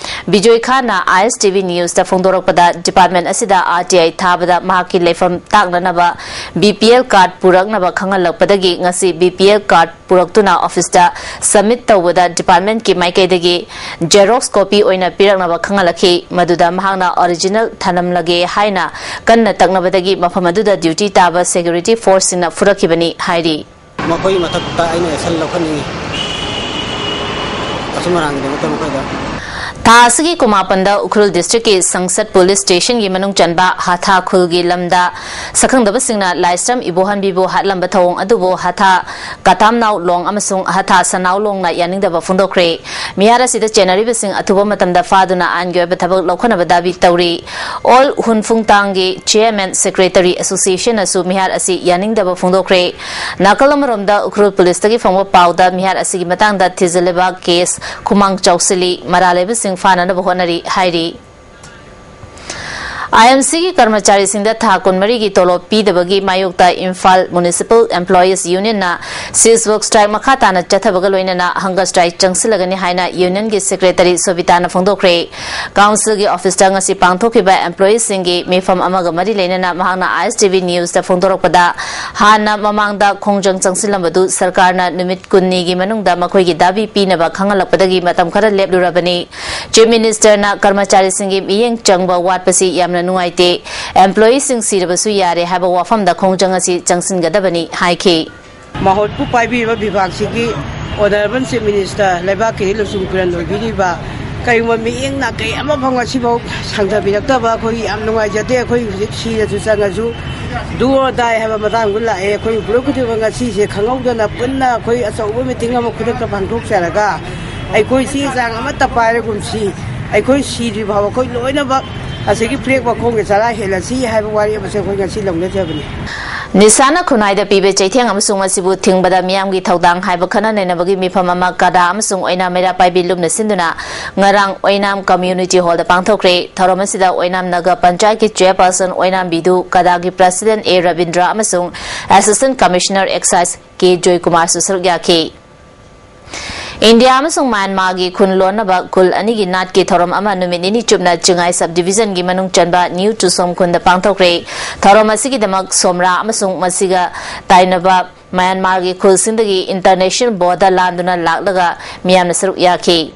ꯕꯤꯖꯣꯏ ꯈꯥꯟꯅ ꯑꯥꯏ ꯑꯦꯁ ꯇꯤ ꯚꯤ ꯅ꯭ꯌꯨꯁꯇ ꯐꯣꯡꯗꯣꯔꯛꯄꯗ, ꯗꯤꯄꯥꯔꯠꯃꯦꯟ ꯑꯁꯤꯗ ꯑꯥꯔ ꯇꯤ ꯑꯥꯏ ꯊꯥꯕꯗ ꯃꯍꯥꯛꯀꯤ ꯂꯩꯐꯝ ꯇꯥꯛꯅꯅꯕ ꯕꯤ ꯄꯤ ꯑꯦꯜ ꯀꯥꯔꯗ ꯄꯨꯔꯛꯅꯕ ꯈꯪꯍꯜꯂꯛꯄꯗꯒꯤ ꯉꯁꯤ ꯕꯤ ꯄꯤ ꯑꯦꯜ ꯀꯥꯔꯗ ꯄꯨꯔꯛꯇꯨꯅ ꯑꯣꯐꯤꯁꯇ ꯁꯕꯃꯤꯠ ꯇꯧꯕꯗ ꯗꯤꯄꯥꯔꯠꯃꯦꯟꯀꯤ ꯃꯥꯏꯀꯩꯗꯒꯤ ꯖꯦꯔꯣꯛꯁ ꯀꯣꯄꯤ ꯑꯣꯏꯅ ꯄꯤꯔꯛꯅꯕ ꯈꯪꯍꯜꯂꯛꯈꯤ꯫ ꯃꯗꯨꯗ ꯃꯍꯥꯛꯅ ꯑꯣꯔꯤꯖꯤꯅꯦꯜ ꯊꯅꯝꯂꯒꯦ ꯍꯥꯏꯅ ꯀꯟꯅ ꯇꯛꯅꯕꯗꯒꯤ ꯃꯐꯝ ꯑꯗꯨꯗ ꯗ꯭ꯌꯨꯇꯤ ꯇꯥꯕ ꯁꯦꯀ꯭ꯌꯨꯔꯤꯇꯤ ꯐꯣꯔꯁꯁꯤꯡꯅ ꯐꯨꯔꯛꯈꯤꯕꯅꯤ ꯍꯥꯏꯔꯤ꯫ ꯃꯈꯣꯏꯒꯤ ꯃꯊꯛꯇ ꯑꯩꯅ action ꯂꯧꯈꯠꯅꯤꯡꯏ꯫ ꯑꯆꯨꯝ ꯑꯔꯥꯟꯒꯤꯗꯃꯛꯇ ꯃꯈꯣꯏꯗ꯫ ꯊꯥ ꯑꯁꯤꯒꯤ ꯀꯨꯟꯃꯥꯄꯟꯗ ꯎꯈ꯭ꯔꯨꯜ ꯗꯤꯁꯇ꯭ꯔꯤꯛꯀꯤ ꯁꯪꯁꯠ ꯄꯨꯂꯤꯁ ꯁ꯭ꯇꯦꯁꯟꯒꯤ ꯃꯅꯨꯡ ꯆꯟꯕ ꯍꯊꯥ ꯈꯨꯜꯒꯤ ꯂꯝꯗ ꯁꯛꯈꯪꯗꯕꯁꯤꯡꯅ ꯂꯥꯏꯁ꯭ꯔꯝ ꯏꯕꯣꯍꯟꯕꯤꯕꯨ ꯍꯥꯠꯂꯝꯕ ꯊꯧꯑꯣꯡ ꯑꯗꯨꯕꯨ ꯍꯊꯥ ꯀꯥꯇꯥꯝꯅꯥꯎ ꯂꯣꯡ ꯑꯃꯁꯨꯡ ꯍꯊꯥ ꯁꯅꯥꯎ ꯂꯣꯡꯅ ꯌꯥꯅꯤꯡꯗꯕ ꯐꯣꯡꯗꯣꯛꯈ꯭ꯔꯦ꯫ ꯃꯤꯍꯥꯠ ꯑꯁꯤꯗ ꯆꯦꯟꯅꯔꯤꯕꯁꯤꯡ ꯑꯊꯨꯕ ꯃꯇꯝꯗ ꯐꯥꯗꯨꯅ ꯑꯥꯏꯟꯒꯤ ꯑꯣꯏꯕ ꯊꯕꯛ ꯂꯧꯈꯠꯅꯕ ꯗꯥꯕꯤ ꯇꯧꯔꯤ꯫ ꯑꯣꯜ ꯍꯨꯟꯐꯨꯡꯇꯥꯡꯒꯤ ꯆꯤꯌꯔꯃꯦꯟ ꯁꯦꯀ꯭ꯔꯦꯇꯔꯤ ꯑꯦꯁꯣꯁꯤꯌꯦꯁꯟꯅꯁꯨ ꯃꯤꯍꯥꯠ ꯑꯁꯤ ꯌꯥꯅꯤꯡꯗꯕ ꯐꯣꯡꯗꯣꯛꯈ꯭ꯔꯦ꯫ ꯅꯥꯀꯜ ꯑꯃꯔꯣꯝꯗ ꯎꯈ꯭ꯔꯨꯜ ꯄꯨꯂꯤꯁꯇꯒꯤ ꯐꯪꯕ ꯄꯥꯎꯗ ꯃꯤꯍꯥꯠ ꯑꯁꯤꯒꯤ ꯃꯇꯥꯡꯗ ꯊꯤꯖꯤꯜꯂꯤꯕ ꯀꯦꯁ ꯈꯨꯃꯥꯡ ꯆꯥꯎꯁꯤꯜꯂꯤ, ꯃꯔꯥꯜ ꯂꯩꯕꯁꯤꯡ ꯐꯥꯅꯅꯕ ꯍꯣꯠꯅꯔꯤ ꯍꯥꯏꯔꯤ꯫ ꯑꯥꯏ ꯑꯦꯝ ꯁꯤꯒꯤ ꯀꯔꯃꯆꯥꯔꯤꯁꯤꯡꯗ ꯊꯥ ꯀꯨꯟꯃꯔꯤꯒꯤ ꯇꯣꯂꯣꯞ ꯄꯤꯗꯕꯒꯤ ꯃꯥꯌꯣꯛꯇ ꯏꯝꯐꯥꯜ ꯃ꯭ꯌꯨꯅꯤꯁꯤꯄꯥꯜ ꯑꯦꯝꯄ꯭ꯂꯣꯌꯤꯁ ꯌꯨꯅꯤꯌꯟꯅ ꯁꯤꯁ ꯋꯥꯛ ꯁ꯭ꯇ꯭ꯔꯥꯏꯛ ꯃꯈꯥ ꯇꯥꯅ ꯆꯠꯊꯕꯒ ꯂꯣꯏꯅꯅ ꯍꯪꯒꯔ ꯁ꯭ꯇ꯭ꯔꯥꯏꯛ ꯆꯪꯁꯤꯜꯂꯒꯅꯤ ꯍꯥꯏꯅ ꯌꯨꯅꯤꯌꯟꯒꯤ ꯁꯦꯀ꯭ꯔꯦꯇꯔꯤ ꯁꯣꯕꯤꯇꯥꯅ ꯐꯣꯡꯗꯣꯛꯈ꯭ꯔꯦ꯫ ꯀꯥꯎꯟꯁꯤꯜꯒꯤ ꯑꯣꯐꯤꯁꯇ ꯉꯁꯤ ꯄꯥꯡꯊꯣꯛꯈꯤꯕ ꯑꯦꯝꯄ꯭ꯂꯣꯌꯤꯁꯤꯡꯒꯤ ꯃꯤꯐꯝ ꯑꯃꯒ ꯃꯔꯤ ꯂꯩꯅꯅ ꯃꯍꯥꯛꯅ ꯑꯥꯏ ꯑꯦꯁ ꯇꯤ ꯚꯤ ꯅ꯭ꯌꯨꯁꯇ ꯐꯣꯡꯗꯣꯔꯛꯄꯗ, ꯍꯥꯟꯅ ꯃꯃꯥꯡꯗ ꯈꯣꯡꯖꯪ ꯆꯪꯁꯤꯜꯂꯝꯕꯗꯨ ꯁꯔꯀꯥꯔꯅ ꯅꯨꯃꯤꯠ ꯀꯨꯟꯅꯤꯒꯤ ꯃꯅꯨꯡꯗ ꯃꯈꯣꯏꯒꯤ ꯗꯥꯕꯤ ꯄꯤꯅꯕ ꯈꯪꯍꯜꯂꯛꯄꯗꯒꯤ ꯃꯇꯝ ꯈꯔ ꯂꯦꯞꯂꯨꯔꯕꯅꯤ꯫ ꯆꯤꯐ ꯃꯤꯅꯤꯁꯇꯔꯅ ꯀꯔꯃꯆꯥꯔꯤꯁꯤꯡꯒꯤ ꯃꯤꯠꯌꯦꯡ ꯆꯪꯕ ꯋꯥꯠꯄꯁꯤ ꯌꯥꯝꯅ ꯅꯨꯡꯉꯥꯏꯇꯦ꯫ ꯑꯦꯝꯄ꯭ꯂꯣꯌꯤꯁꯤꯡ ꯁꯤꯔꯕꯁꯨ ꯌꯥꯔꯦ ꯍꯥꯏꯕ ꯋꯥꯐꯝꯗ ꯈꯣꯡꯖꯪ ꯑꯁꯤ ꯆꯪꯁꯤꯟꯒꯗꯕꯅꯤ ꯍꯥꯏꯈꯤ꯫ ꯃꯍꯨꯠꯄꯨ ꯄꯥꯏꯕꯤꯔꯤꯕ ꯕꯤꯚꯥꯒꯁꯤꯒꯤ ꯑꯣꯅꯔꯦꯕꯜ ꯆꯤꯐ ꯃꯤꯅꯤꯁꯇꯔ, ꯂꯩꯕꯥꯛꯀꯤ ꯂꯨꯆꯤꯡ ꯄꯨꯔꯦꯜ ꯑꯣꯏꯕꯤꯔꯤꯕ, ꯀꯔꯤꯒꯨꯝꯕ ꯃꯤꯠꯌꯦꯡ ꯅꯥꯀꯩ ꯑꯃꯐꯥꯎ ꯉꯁꯤꯐꯥꯎ ꯁꯥꯡꯊꯕꯤꯔꯛꯇꯕ ꯑꯩꯈꯣꯏ ꯌꯥꯝ ꯅꯨꯡꯉꯥꯏꯖꯗꯦ꯫ ꯑꯩꯈꯣꯏ ꯍꯧꯖꯤꯛ ꯁꯤꯔꯁꯨ ꯆꯪꯉꯁꯨ do or die ꯍꯥꯏꯕ ꯃꯇꯥꯡꯗ ꯂꯥꯛꯑꯦ꯫ ꯑꯩꯈꯣꯏ ꯄꯨꯂꯞ ꯈꯨꯗꯤꯡꯃꯛ ꯉꯁꯤꯁꯦ ꯈꯪꯍꯧꯗꯅ ꯄꯨꯟꯅ ꯑꯩꯈꯣꯏ ꯑꯆꯧꯕ ꯃꯤꯇꯤꯡ ꯑꯃ ꯈꯨꯗꯛꯇ ꯄꯥꯡꯊꯣꯛꯆꯔꯒ ꯑꯩꯈꯣꯏ ꯆꯦ ꯆꯥꯡ ꯑꯃꯠꯇ ꯄꯥꯏꯔꯒꯨꯝꯁꯤ, ꯑꯩꯈꯣꯏ ꯁꯤꯗ꯭ꯔꯤ ꯐꯥꯎꯕ ꯑꯩꯈꯣꯏ ꯂꯣꯏꯅꯃꯛ ꯑꯁꯤꯒꯤ ꯐ꯭ꯂꯦꯒ ꯃꯈꯣꯡꯗ ꯆꯔꯥ ꯍꯦꯜꯂꯁꯤ ꯍꯥꯏꯕ ꯋꯥꯔꯦꯞ ꯑꯁꯦ ꯑꯩꯈꯣꯏ ꯉꯁꯤ ꯂꯧꯅꯖꯕꯅꯤ꯫ ꯅꯤꯁꯥꯅ ꯈꯨꯟꯅꯥꯏꯗ ꯄꯤꯕ ꯆꯩꯊꯦꯡ ꯑꯃꯁꯨꯡ ꯃꯁꯤꯕꯨ ꯊꯤꯡꯕꯗ ꯃꯤꯌꯥꯝꯒꯤ ꯊꯧꯗꯥꯡ ꯍꯥꯏꯕ ꯈꯟꯅ ꯅꯩꯅꯕꯒꯤ ꯃꯤꯐꯝ ꯑꯃ ꯀꯗꯥ ꯑꯃꯁꯨꯡ ꯑꯣꯏꯅꯥꯝ ꯃꯩꯔꯥ ꯄꯥꯏꯕꯤ ꯂꯨꯞꯅ ꯁꯤꯟꯗꯨꯅ ꯉꯔꯥꯡ ꯑꯣꯏꯅꯥꯝ ꯀꯝꯃ꯭ꯌꯨꯅꯤꯇꯤ ꯍꯣꯜꯗ ꯄꯥꯡꯊꯣꯛꯈ꯭ꯔꯦ꯫ ꯊꯧꯔꯝ ꯑꯁꯤꯗ ꯑꯣꯏꯅꯥꯝ ꯅꯒꯔ ꯄꯟꯆꯥꯌꯠꯀꯤ ꯆꯦꯌꯔꯄꯔꯁꯟ ꯑꯣꯏꯅꯥꯝ ꯕꯤꯗꯨ, ꯀꯗꯥꯒꯤ ꯄ꯭ꯔꯁꯤꯗꯦꯟꯠ ꯑꯦ ꯔꯕꯤꯟꯗ꯭ꯔ ꯑꯃꯁꯨꯡ ꯑꯦꯁꯤꯁꯇꯦꯟꯠ ꯀꯃꯤꯁꯅꯔ ꯑꯦꯛꯁꯥꯏꯖ ꯀꯦ ꯖꯣꯏꯀꯨꯃꯥꯔꯁꯨ ꯁꯔꯨꯛ ꯌꯥꯈꯤ꯫ ꯏꯟꯗꯤꯌꯥ ꯑꯃꯁꯨꯡ ꯃ꯭ꯌꯥꯟꯃꯥꯔꯒꯤ ꯈꯨꯟ ꯂꯣꯟꯅꯕ ꯈꯨꯜ ꯑꯅꯤꯒꯤ ꯅꯥꯠꯀꯤ ꯊꯧꯔꯝ ꯑꯃ ꯅꯨꯃꯤꯠ ꯅꯤꯅꯤ ꯆꯨꯞꯅ ꯆꯤꯡꯉꯥꯏ ꯁꯕ ꯗꯤꯕꯤꯖꯟꯒꯤ ꯃꯅꯨꯡ ꯆꯟꯕ ꯅ꯭ꯌꯨ ꯆꯨꯁꯣꯝ ꯈꯨꯟꯗ ꯄꯥꯡꯊꯣꯛꯈ꯭ꯔꯦ꯫ ꯊꯧꯔꯝ ꯑꯁꯤꯒꯤꯗꯃꯛ ꯁꯣꯝꯔꯥ ꯑꯃꯁꯨꯡ ꯃꯁꯤꯒ ꯇꯥꯏꯅꯕ ꯃ꯭ꯌꯥꯟꯃꯥꯔꯒꯤ ꯈꯨꯜꯁꯤꯡꯗꯒꯤ ꯏꯟꯇꯔꯅꯦꯁꯅꯦꯜ ꯕꯣꯔꯗꯔ ꯂꯥꯟꯗꯨꯅ ꯂꯥꯛꯂꯒ ꯃꯤꯌꯥꯝꯅ ꯁꯔꯨꯛ ꯌꯥꯈꯤ꯫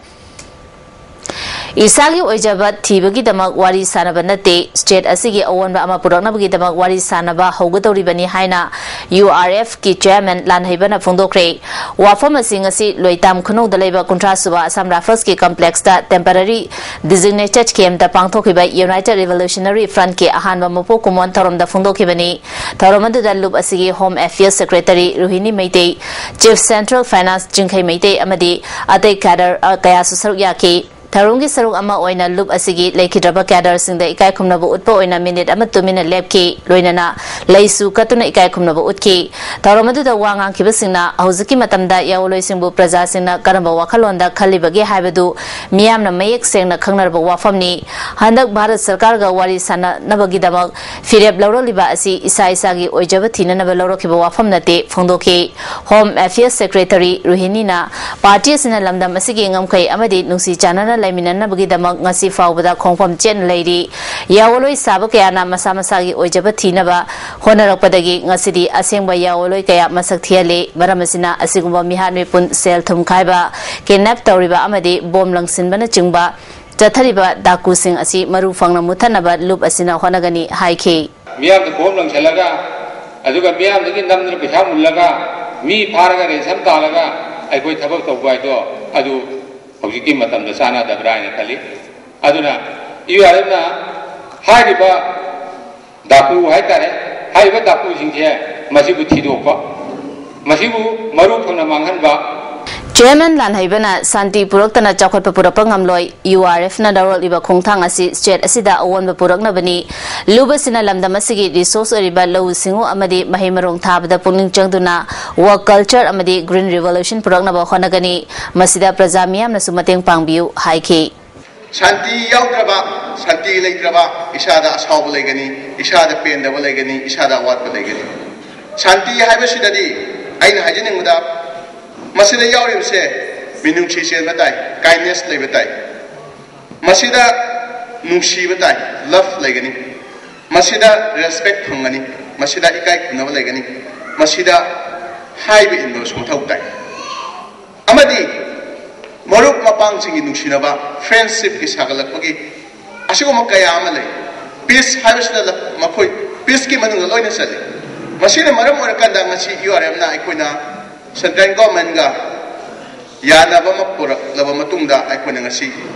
ꯏꯁꯥꯒꯤ ꯑꯣꯏꯖꯕ ꯊꯤꯕꯒꯤꯗꯃꯛ ꯋꯥꯔꯤ ꯁꯥꯅꯕ ꯅꯠꯇꯦ, ꯁ꯭ꯇꯦꯠ ꯑꯁꯤꯒꯤ ꯑꯑꯣꯟꯕ ꯑꯃ ꯄꯨꯔꯛꯅꯕꯒꯤꯗꯃꯛ ꯋꯥꯔꯤ ꯁꯥꯅꯕ ꯍꯧꯒꯗꯧꯔꯤꯕꯅꯤ ꯍꯥꯏꯅ ꯌꯨ ꯑꯥꯔ ꯑꯦꯐꯀꯤ ꯆꯦꯌꯔꯃꯦꯟ ꯂꯥꯟꯍꯩꯕꯅ ꯐꯣꯡꯗꯣꯛꯈ꯭ꯔꯦ꯫ ꯋꯥꯐꯝ ꯑꯁꯤ ꯉꯁꯤ ꯂꯣꯏꯇꯥꯝ ꯈꯨꯅꯧꯗ ꯂꯩꯕ ꯀꯨꯟꯊ꯭ꯔꯥ ꯁꯨꯕ ꯑꯁꯥꯝ ꯔꯥꯏꯐꯜꯁꯀꯤ ꯀꯝꯄ꯭ꯂꯦꯛꯁꯇ ꯇꯦꯝꯄꯔꯔꯤ ꯗꯤꯖꯤꯒꯅꯦꯇꯦꯗ ꯀꯦꯝꯞꯇ ꯄꯥꯡꯊꯣꯛꯈꯤꯕ ꯌꯨꯅꯥꯏꯇꯦꯗ ꯔꯤꯚꯣꯂꯨꯁꯅꯔꯤ ꯐ꯭ꯔꯟꯠꯀꯤ ꯑꯍꯥꯟꯕ ꯃꯄꯣꯛ ꯀꯨꯝꯑꯣꯟ ꯊꯧꯔꯝꯗ ꯐꯣꯡꯗꯣꯛꯈꯤꯕꯅꯤ꯫ ꯊꯧꯔꯝ ꯑꯗꯨꯗ ꯂꯨꯞ ꯑꯁꯤꯒꯤ home affairs secretary Rohini Meitei, chief central finance Chingkhei Meitei ꯑꯃꯗꯤ ꯑꯇꯩ ꯀꯦꯗꯔ ꯀꯌꯥꯁꯨ ꯁꯔꯨꯛ ꯌꯥꯈꯤ꯫ ꯊꯧꯔꯝꯒꯤ ꯁꯔꯨꯛ ꯑꯃ ꯑꯣꯏꯅ ꯂꯨꯞ ꯑꯁꯤꯒꯤ ꯂꯩꯈꯤꯗ꯭ꯔꯕ ꯀꯦꯗꯔꯁꯤꯡꯗ ꯏꯀꯥꯏ ꯈꯨꯝꯅꯕ ꯎꯠꯄ ꯑꯣꯏꯅ ꯃꯤꯅꯤꯠ ꯑꯃ ꯇꯨꯃꯤꯟꯅ ꯂꯦꯞꯈꯤ꯫ ꯂꯣꯏꯅꯅ ꯂꯩꯁꯨ ꯀꯠꯇꯨꯅ ꯏꯀꯥꯏ ꯈꯨꯝꯅꯕ ꯎꯠꯈꯤ꯫ ꯊꯧꯔꯝ ꯑꯗꯨꯗ ꯋꯥ ꯉꯥꯡꯈꯤꯕꯁꯤꯡꯅ ꯍꯧꯖꯤꯛꯀꯤ ꯃꯇꯝꯗ ꯌꯥꯑꯣꯂꯣꯏꯁꯤꯡꯕꯨ ꯄ꯭ꯔꯖꯥꯁꯤꯡꯅ ꯀꯔꯝꯕ ꯋꯥꯈꯜꯂꯣꯟꯗ ꯈꯜꯂꯤꯕꯒꯦ ꯍꯥꯏꯕꯗꯨ ꯃꯤꯌꯥꯝꯅ ꯃꯌꯦꯛ ꯁꯦꯡꯅ ꯈꯪꯅꯔꯕ ꯋꯥꯐꯝꯅꯤ꯫ ꯍꯟꯗꯛ ꯚꯥꯔꯠ ꯁꯔꯀꯥꯔꯒ ꯋꯥꯔꯤ ꯁꯥꯟꯅꯅꯕꯒꯤꯗꯃꯛ ꯐꯤꯔꯦꯞ ꯂꯧꯔꯛꯂꯤꯕ ꯑꯁꯤ ꯏꯁꯥ ꯏꯁꯥꯒꯤ ꯑꯣꯏꯖꯕ ꯊꯤꯅꯅꯕ ꯂꯧꯔꯛꯈꯤꯕ ꯋꯥꯐꯝ ꯅꯠꯇꯦ ꯐꯣꯡꯗꯣꯛꯈꯤ꯫ ꯍꯣꯝ ꯑꯦꯐꯤꯌꯔꯁ ꯁꯦꯀ꯭ꯔꯦꯇꯔꯤ ꯔꯣꯍꯤꯅꯤꯅ ꯄꯥꯔꯇꯤ ꯑꯁꯤꯅ ꯂꯝꯗꯝ ꯑꯁꯤꯒꯤ ꯉꯝꯈꯩ ꯑꯃꯗꯤ ꯅꯨꯡꯁꯤ ꯆꯥꯟꯅꯅ ꯂꯩꯃꯤꯟꯅꯅꯕꯒꯤꯗꯃꯛ ꯉꯁꯤ ꯐꯥꯎꯕꯗ ꯈꯣꯡꯐꯝ ꯆꯦꯠꯅ ꯂꯩꯔꯤ꯫ ꯌꯥꯑꯣꯂꯣꯏ ꯁꯥꯕ ꯀꯌꯥꯅ ꯃꯁꯥ ꯃꯁꯥꯒꯤ ꯑꯣꯏꯖꯕ ꯊꯤꯅꯕ ꯍꯣꯠꯅꯔꯛꯄꯗꯒꯤ ꯉꯁꯤꯗꯤ ꯑꯁꯦꯡꯕ ꯌꯥꯑꯣꯂꯣꯏ ꯀꯌꯥ ꯃꯁꯛ ꯊꯤꯍꯜꯂꯤ꯫ ꯃꯔꯝ ꯑꯁꯤꯅ ꯑꯁꯤꯒꯨꯝꯕ ꯃꯤꯍꯥꯠ ꯃꯤꯄꯨꯟ, ꯁꯦꯜ ꯊꯨꯝ ꯈꯥꯏꯕ, ꯀꯤꯗꯅꯦꯞ ꯇꯧꯔꯤꯕ ꯑꯃꯗꯤ ꯕꯣꯝ ꯂꯪꯁꯤꯟꯕꯅꯆꯤꯡꯕ ꯆꯠꯊꯔꯤꯕ ꯗꯥꯀꯨꯁꯤꯡ ꯑꯁꯤ ꯃꯔꯨ ꯐꯪꯅ ꯃꯨꯠꯊꯠꯅꯕ ꯂꯨꯞ ꯑꯁꯤꯅ ꯍꯣꯠꯅꯒꯅꯤ ꯍꯥꯏꯈꯤ꯫ ꯃꯤꯌꯥꯝꯗ ꯕꯣꯝ ꯂꯪꯁꯤꯜꯂꯒ, ꯑꯗꯨꯒ ꯃꯤꯌꯥꯝꯗꯒꯤ ꯅꯝꯗꯅ ꯄꯩꯁꯥ ꯃꯨꯜꯂꯒ, ꯃꯤ ꯐꯥꯔꯒ ꯔꯦꯟꯁꯝ ꯇꯥꯜꯂꯒ ꯑꯩꯈꯣꯏ ꯊꯕꯛ ꯇꯧꯕ ꯍꯥꯏꯗꯣ, ꯑꯗꯨ ꯍꯧꯖꯤꯛꯀꯤ ꯃꯇꯝꯗ ꯆꯥꯟꯅꯗꯕ꯭ꯔꯥ ꯍꯥꯏꯅ ꯈꯜꯂꯤ꯫ ꯑꯗꯨꯅ ꯌꯨ ꯑꯥꯔ ꯑꯦꯐꯅ ꯍꯥꯏꯔꯤꯕ ꯗꯥꯀꯨ ꯍꯥꯏꯇꯥꯔꯦ, ꯍꯥꯏꯔꯤꯕ ꯗꯥꯀꯨꯁꯤꯡꯁꯦ ꯃꯁꯤꯕꯨ ꯊꯤꯗꯣꯛꯄ, ꯃꯁꯤꯕꯨ ꯃꯔꯨ ꯐꯪꯅ ꯃꯥꯡꯍꯟꯕ꯫ ꯆꯤꯌꯔꯃꯦꯟ ꯂꯥꯟꯍꯩꯕꯅ ꯁꯥꯟꯇꯤ ꯄꯨꯔꯛꯇꯅ ꯆꯥꯎꯈꯠꯄ ꯄꯨꯔꯛꯄ ꯉꯝꯂꯣꯏ꯫ ꯌꯨ ꯑꯥꯔ ꯑꯦꯐꯅ ꯂꯧꯔꯛꯂꯤꯕ ꯈꯣꯡꯊꯥꯡ ꯑꯁꯤ ꯁ꯭ꯇꯦꯠ ꯑꯁꯤꯗ ꯑꯑꯣꯟꯕ ꯄꯨꯔꯛꯅꯕꯅꯤ꯫ ꯂꯨꯞ ꯑꯁꯤꯅ ꯂꯝꯗꯝ ꯑꯁꯤꯒꯤ ꯔꯤꯁꯣꯔꯁ ꯑꯣꯏꯔꯤꯕ ꯂꯧꯎ ꯁꯤꯡꯎ ꯑꯃꯗꯤ ꯃꯍꯩ ꯃꯔꯣꯡ ꯊꯥꯕꯗ ꯄꯨꯛꯅꯤꯡ ꯆꯪꯗꯨꯅ ꯋꯥꯔꯛ ꯀꯜꯆꯔ ꯑꯃꯗꯤ ꯒ꯭ꯔꯤꯟ ꯔꯤꯚꯣꯂꯨꯁꯟ ꯄꯨꯔꯛꯅꯕ ꯍꯣꯠꯅꯒꯅꯤ꯫ ꯃꯁꯤꯗ ꯄ꯭ꯔꯖꯥ ꯃꯤꯌꯥꯝꯅꯁꯨ ꯃꯇꯦꯡ ꯄꯥꯡꯕꯤꯌꯨ ꯍꯥꯏꯈꯤ꯫ ꯁꯥꯟꯇꯤ ꯌꯥꯎꯗ꯭ꯔꯕ, ꯁꯥꯟꯇꯤ ꯂꯩꯇ꯭ꯔꯕ ꯏꯁꯥꯗ ꯑꯁꯥꯎꯕ ꯂꯩꯒꯅꯤ, ꯏꯁꯥꯗ ꯄꯦꯟꯗꯕ ꯂꯩꯒꯅꯤ, ꯏꯁꯥꯗ ꯑꯋꯥꯠꯄ ꯂꯩꯒꯅꯤ꯫ ꯁꯥꯟꯇꯤ ꯍꯥꯏꯕꯁꯤꯗꯗꯤ ꯑꯩꯅ ꯍꯥꯏꯖꯅꯤꯡꯕꯗ, ꯃꯁꯤꯗ ꯌꯥꯎꯔꯤꯕꯁꯦ ꯃꯤꯅꯨꯡꯁꯤ ꯆꯦꯟꯕ ꯇꯥꯏ, ꯀꯥꯏꯟꯅꯦꯁ ꯂꯩꯕ ꯇꯥꯏ, ꯃꯁꯤꯗ ꯅꯨꯡꯁꯤꯕ ꯇꯥꯏ, ꯂꯚ ꯂꯩꯒꯅꯤ, ꯃꯁꯤꯗ ꯔꯦꯁꯄꯦꯛ ꯐꯪꯒꯅꯤ, ꯃꯁꯤꯗ ꯏꯀꯥꯏ ꯈꯨꯝꯅꯕ ꯂꯩꯒꯅꯤ, ꯃꯁꯤꯗ ꯍꯥꯏꯕ ꯏꯟꯕꯁꯨ ꯃꯊꯧ ꯇꯥꯏ꯫ ꯑꯃꯗꯤ ꯃꯔꯨꯞ ꯃꯄꯥꯡꯁꯤꯡꯒꯤ ꯅꯨꯡꯁꯤꯅꯕ, ꯐ꯭ꯔꯦꯟꯁꯤꯞꯀꯤ ꯁꯥꯒꯠꯂꯛꯄꯒꯤ ꯑꯁꯤꯒꯨꯝꯕ ꯀꯌꯥ ꯑꯃ ꯂꯩ꯫ ꯄꯤꯁ ꯍꯥꯏꯕꯁꯤꯗ ꯃꯈꯣꯏ ꯄꯤꯁꯀꯤ ꯃꯅꯨꯡꯗ ꯂꯣꯏꯅ ꯆꯜꯂꯤ꯫ ꯃꯁꯤꯅ ꯃꯔꯝ ꯑꯣꯏꯔꯀꯥꯟꯗ ꯉꯁꯤ ꯌꯨ ꯑꯥꯔ ꯑꯦꯝꯅ ꯑꯩꯈꯣꯏꯅ ꯁꯦꯟꯇ꯭ꯔꯦꯜ ꯒꯣꯔꯃꯦꯟꯒ ꯌꯥꯅꯕ ꯑꯃ ꯄꯨꯔꯛꯂꯕ ꯃꯇꯨꯡꯗ ꯑꯩꯈꯣꯏꯅ ꯉꯁꯤ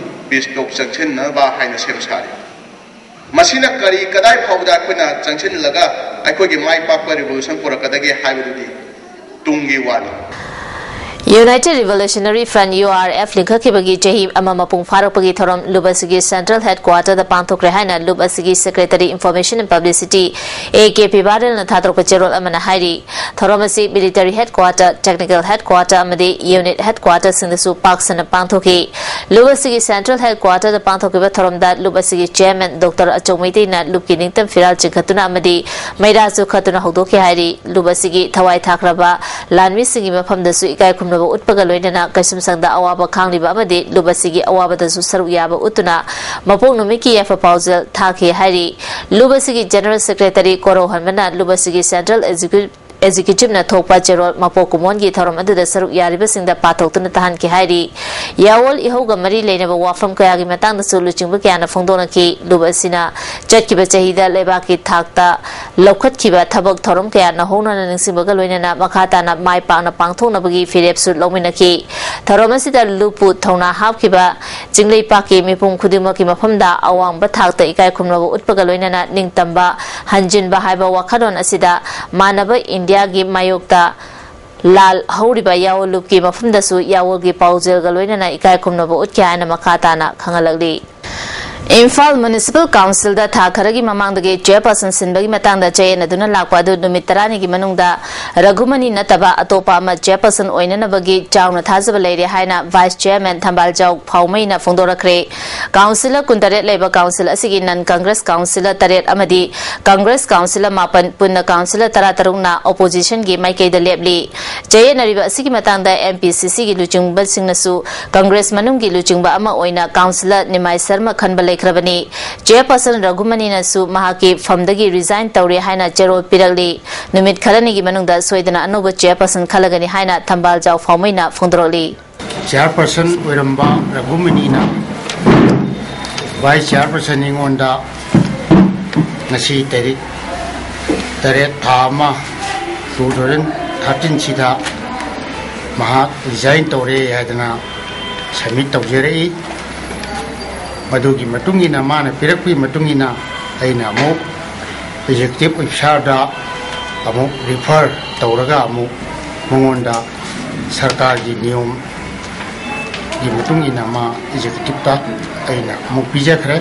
ꯄꯤꯁ ꯇꯣꯛ ꯆꯪꯁꯤꯟꯅꯕ ꯍꯥꯏꯅ ꯁꯦꯝ ꯁꯥꯔꯤ꯫ ꯃꯁꯤꯅ ꯀꯔꯤ, ꯀꯗꯥꯏ ꯐꯥꯎꯕꯗ ꯑꯩꯈꯣꯏꯅ ꯆꯪꯁꯤꯜꯂꯒ ꯑꯩꯈꯣꯏꯒꯤ ꯃꯥꯏ ꯄꯥꯛꯄ ꯔꯤꯚꯣꯂꯨꯁꯟ ꯄꯨꯔꯛꯀꯗꯒꯦ ꯍꯥꯏꯕꯗꯨꯗꯤ ꯇꯨꯡꯒꯤ ꯋꯥꯅꯤ꯫ United Revolutionary Front, U R F, ꯂꯤꯡꯈꯠꯈꯤꯕꯒꯤ ꯆꯍꯤ ꯑꯃ ꯃꯄꯨꯡ ꯐꯥꯔꯛꯄꯒꯤ ꯊꯧꯔꯝ ꯂꯨꯞ ꯑꯁꯤꯒꯤ Central Headquarter ꯗ ꯄꯥꯡꯊꯣꯛꯈ꯭ꯔꯦ ꯍꯥꯏꯅ ꯂꯨꯞ ꯑꯁꯤꯒꯤ Secretary Information and Publicity, A K P Barrel ꯅ ꯊꯥꯗꯣꯔꯛꯄ ꯆꯦꯔꯣꯜ ꯑꯃꯅ ꯍꯥꯏꯔꯤ꯫ ꯊꯧꯔꯝ ꯑꯁꯤ Military Headquarter, Technical Headquarter ꯑꯃꯗꯤ Unit Headquarter ꯁꯤꯡꯗꯁꯨ ꯄꯥꯛ ꯁꯟꯅ ꯄꯥꯡꯊꯣꯛꯈꯤ꯫ ꯂꯨꯞ ꯑꯁꯤꯒꯤ Central Headquarter ꯗ ꯄꯥꯡꯊꯣꯛꯈꯤꯕ ꯊꯧꯔꯝꯗ ꯂꯨꯞ ꯑꯁꯤꯒꯤ Chairman Doctor ꯑꯆꯧ ꯃꯩꯇꯩꯅ ꯂꯨꯞꯀꯤ ꯅꯤꯡꯇꯝ ꯐꯤꯔꯥꯜ ꯆꯤꯡꯈꯠꯇꯨꯅ ꯑꯃꯗꯤ ꯃꯩꯔꯥꯁꯨ ꯀꯠꯇꯨꯅ ꯍꯧꯗꯣꯛꯈꯤ ꯍꯥꯏꯔꯤ꯫ ꯂꯨꯞ ꯑꯁꯤꯒꯤ ꯊꯋꯥꯏ ꯊꯥꯈ꯭ꯔꯕ ꯂꯥꯟꯃꯤꯁꯤꯡꯒꯤ ꯃꯐꯝꯗꯁꯨ ꯏꯀꯥꯏ ꯈꯨꯝꯅꯕ ꯎꯠꯄꯒ ꯂꯣꯏꯅꯅ ꯀꯩꯁꯨꯝꯁꯪꯗ ꯑꯋꯥꯕ ꯈꯥꯡꯂꯤꯕ ꯑꯃꯗꯤ ꯂꯨꯞ ꯑꯁꯤꯒꯤ ꯑꯋꯥꯕꯗꯁꯨ ꯁꯔꯨꯛ ꯌꯥꯕ ꯎꯠꯇꯨꯅ ꯃꯄꯣꯛ ꯅꯨꯃꯤꯠꯀꯤ ꯌꯥꯏꯐ ꯄꯥꯎꯖꯦꯜ ꯊꯥꯈꯤ ꯍꯥꯏꯔꯤ꯫ ꯂꯨꯞ ꯑꯁꯤꯒꯤ General Secretary ꯀꯣꯔꯧꯍꯟꯕꯅ ꯂꯨꯞ ꯑꯁꯤꯒꯤ Central Executive Executive ꯅ ꯊꯣꯛꯄ ꯆꯦꯔꯣꯜ ꯃꯄꯣꯛ ꯀꯨꯝꯑꯣꯟꯒꯤ ꯊꯧꯔꯝ ꯑꯗꯨꯗ ꯁꯔꯨꯛ ꯌꯥꯔꯤꯕꯁꯤꯡꯗ ꯄꯥꯊꯣꯛꯇꯨꯅ ꯇꯥꯍꯟꯈꯤ ꯍꯥꯏꯔꯤ꯫ ꯌꯥꯑꯣꯜ ꯏꯍꯧꯒ ꯃꯔꯤ ꯂꯩꯅꯕ ꯋꯥꯐꯝ ꯀꯌꯥꯒꯤ ꯃꯇꯥꯡꯗꯁꯨ ꯂꯨꯆꯤꯡꯕ ꯀꯌꯥꯅ ꯐꯣꯡꯗꯣꯛꯅꯈꯤ꯫ ꯂꯨꯞ ꯑꯁꯤꯅ ꯆꯠꯈꯤꯕ ꯆꯍꯤꯗ ꯂꯩꯕꯥꯛꯀꯤ ꯊꯥꯛꯇ ꯂꯧꯈꯠꯈꯤꯕ ꯊꯕꯛ ꯊꯧꯔꯝ ꯀꯌꯥ ꯅꯧꯍꯧꯅꯅ ꯅꯤꯡꯁꯤꯡꯕꯒ ꯂꯣꯏꯅꯅ ꯃꯈꯥ ꯇꯥꯅ ꯃꯥꯏ ꯄꯥꯛꯅ ꯄꯥꯡꯊꯣꯛꯅꯕꯒꯤ ꯐꯤꯔꯦꯞꯁꯨ ꯂꯧꯃꯤꯟꯅꯈꯤ꯫ ꯊꯧꯔꯝ ꯑꯁꯤꯗ ꯂꯨꯞꯄꯨ ꯊꯧꯅꯥ ꯍꯥꯞꯈꯤꯕ ꯆꯤꯡꯂꯩꯄꯥꯛꯀꯤ ꯃꯤꯄꯨꯝ ꯈꯨꯗꯤꯡꯃꯛꯀꯤ ꯃꯐꯝꯗ ꯑꯋꯥꯡꯕ ꯊꯥꯛꯇ ꯏꯀꯥꯏ ꯈꯨꯝꯅꯕ ꯎꯠꯄꯒ ꯂꯣꯏꯅꯅ ꯅꯤꯡꯇꯝꯕ ꯍꯟꯖꯤꯟꯕ ꯍꯥꯏꯕ ꯋꯥꯈꯜꯂꯣꯟ ꯑꯁꯤꯗ ꯃꯥꯟꯅꯕ ꯏꯟꯗꯤꯌꯥꯒꯤ ꯃꯥꯌꯣꯛꯇ ꯂꯥꯜ ꯍꯧꯔꯤꯕ ꯌꯥꯑꯣꯜ ꯂꯨꯞꯀꯤ ꯃꯐꯝꯗꯁꯨ ꯌꯥꯑꯣꯜꯒꯤ ꯄꯥꯎꯖꯦꯜꯒ ꯂꯣꯏꯅꯅ ꯏꯀꯥꯏ ꯈꯨꯝꯅꯕ ꯎꯠꯈꯤ ꯍꯥꯏꯅ ꯃꯈꯥ ꯇꯥꯅ ꯈꯪꯍꯜꯂꯛꯂꯤ꯫ ꯏꯝꯐꯥꯜ Municipal Council ꯗ ꯊꯥ ꯈꯔꯒꯤ ꯃꯃꯥꯡꯗꯒꯤ Chairperson ꯁꯤꯟꯕꯒꯤ ꯃꯇꯥꯡꯗ ꯆꯌꯦꯠꯅꯗꯨꯅ ꯂꯥꯛꯄ ꯑꯗꯨ ꯅꯨꯃꯤꯠ ꯇꯔꯥꯅꯤꯒꯤ ꯃꯅꯨꯡꯗ ꯔꯘꯨꯃꯅꯤ ꯅꯠꯇꯕ ꯑꯇꯣꯞꯄ ꯑꯃ Chairperson ꯑꯣꯏꯅꯅꯕꯒꯤ ꯆꯥꯎꯅ ꯊꯥꯖꯕ ꯂꯩꯔꯦ ꯍꯥꯏꯅ Vice Chairman ꯊꯝꯕꯥꯜꯖꯥꯎ ꯐꯥꯎꯃꯩꯅ ꯐꯣꯡꯗꯣꯔꯛꯈ꯭ꯔꯦ꯫ Councillor ꯀꯨꯟꯇꯔꯦꯠ ꯂꯩꯕ Council ꯑꯁꯤꯒꯤ Non Congress Councillor ꯇꯔꯦꯠ ꯑꯃꯗꯤ Congress Councillor ꯃꯥꯄꯟ, ꯄꯨꯟꯅ Councillor ꯇꯔꯥꯇꯔꯨꯛꯅ Opposition ꯒꯤ ꯃꯥꯏꯀꯩꯗ ꯂꯦꯞꯂꯤ꯫ ꯆꯌꯦꯠꯅꯔꯤꯕ ꯑꯁꯤꯒꯤ ꯃꯇꯥꯡꯗ M P C C ꯒꯤ ꯂꯨꯆꯤꯡꯕꯁꯤꯡꯅꯁꯨ Congress ꯃꯅꯨꯡꯒꯤ ꯂꯨꯆꯤꯡꯕ ꯑꯃ ꯑꯣꯏꯅ Councillor ꯅꯤꯃꯥꯏ ꯁꯔꯃ ꯈꯟꯕ ꯂꯩꯈ꯭ꯔꯕꯅꯤ꯫ Chairperson ꯔꯘꯨꯃꯅꯤꯅꯁꯨ ꯃꯍꯥꯛꯀꯤ ꯐꯝꯗꯒꯤ resign ꯇꯧꯔꯦ ꯍꯥꯏꯅ ꯆꯦꯔꯣꯜ ꯄꯤꯔꯛꯂꯤ꯫ ꯅꯨꯃꯤꯠ ꯈꯔꯅꯤꯒꯤ ꯃꯅꯨꯡꯗ ꯁꯣꯏꯗꯅ ꯑꯅꯧꯕ Chairperson ꯈꯜꯂꯒꯅꯤ ꯍꯥꯏꯅ ꯊꯝꯕꯥꯜꯖꯥꯎ ꯐꯥꯎꯃꯩꯅ ꯐꯣꯡꯗꯣꯔꯛꯂꯤ꯫ Chairperson ꯑꯣꯏꯔꯝꯕ ꯔꯘꯨꯃꯅꯤꯅ Vice Chairperson ꯑꯩꯉꯣꯟꯗ ꯉꯁꯤ ꯇꯥꯔꯤꯛ ꯇꯔꯦꯠ, ꯊꯥ ꯑꯃ, two thousand thirteen ꯁꯤꯗ ꯃꯍꯥꯛ resign ꯇꯧꯔꯦ ꯍꯥꯏꯗꯅ submit ꯇꯧꯖꯔꯛꯏ꯫ ꯃꯗꯨꯒꯤ ꯃꯇꯨꯡ ꯏꯟꯅ, ꯃꯥꯅ ꯄꯤꯔꯛꯄꯒꯤ ꯃꯇꯨꯡ ꯏꯟꯅ ꯑꯩꯅ ꯑꯃꯨꯛ Executive Officer ꯗ ꯑꯃꯨꯛ refer ꯇꯧꯔꯒ ꯑꯃꯨꯛ ꯃꯉꯣꯟꯗ ꯁꯔꯀꯥꯔꯒꯤ ꯅꯤꯌꯣꯝꯒꯤ ꯃꯇꯨꯡ ꯏꯟꯅ ꯃꯥ ꯑꯦꯛꯖꯤꯀ꯭ꯌꯨꯇꯤꯞꯇ ꯑꯩꯅ ꯑꯃꯨꯛ ꯄꯤꯖꯈ꯭ꯔꯦ꯫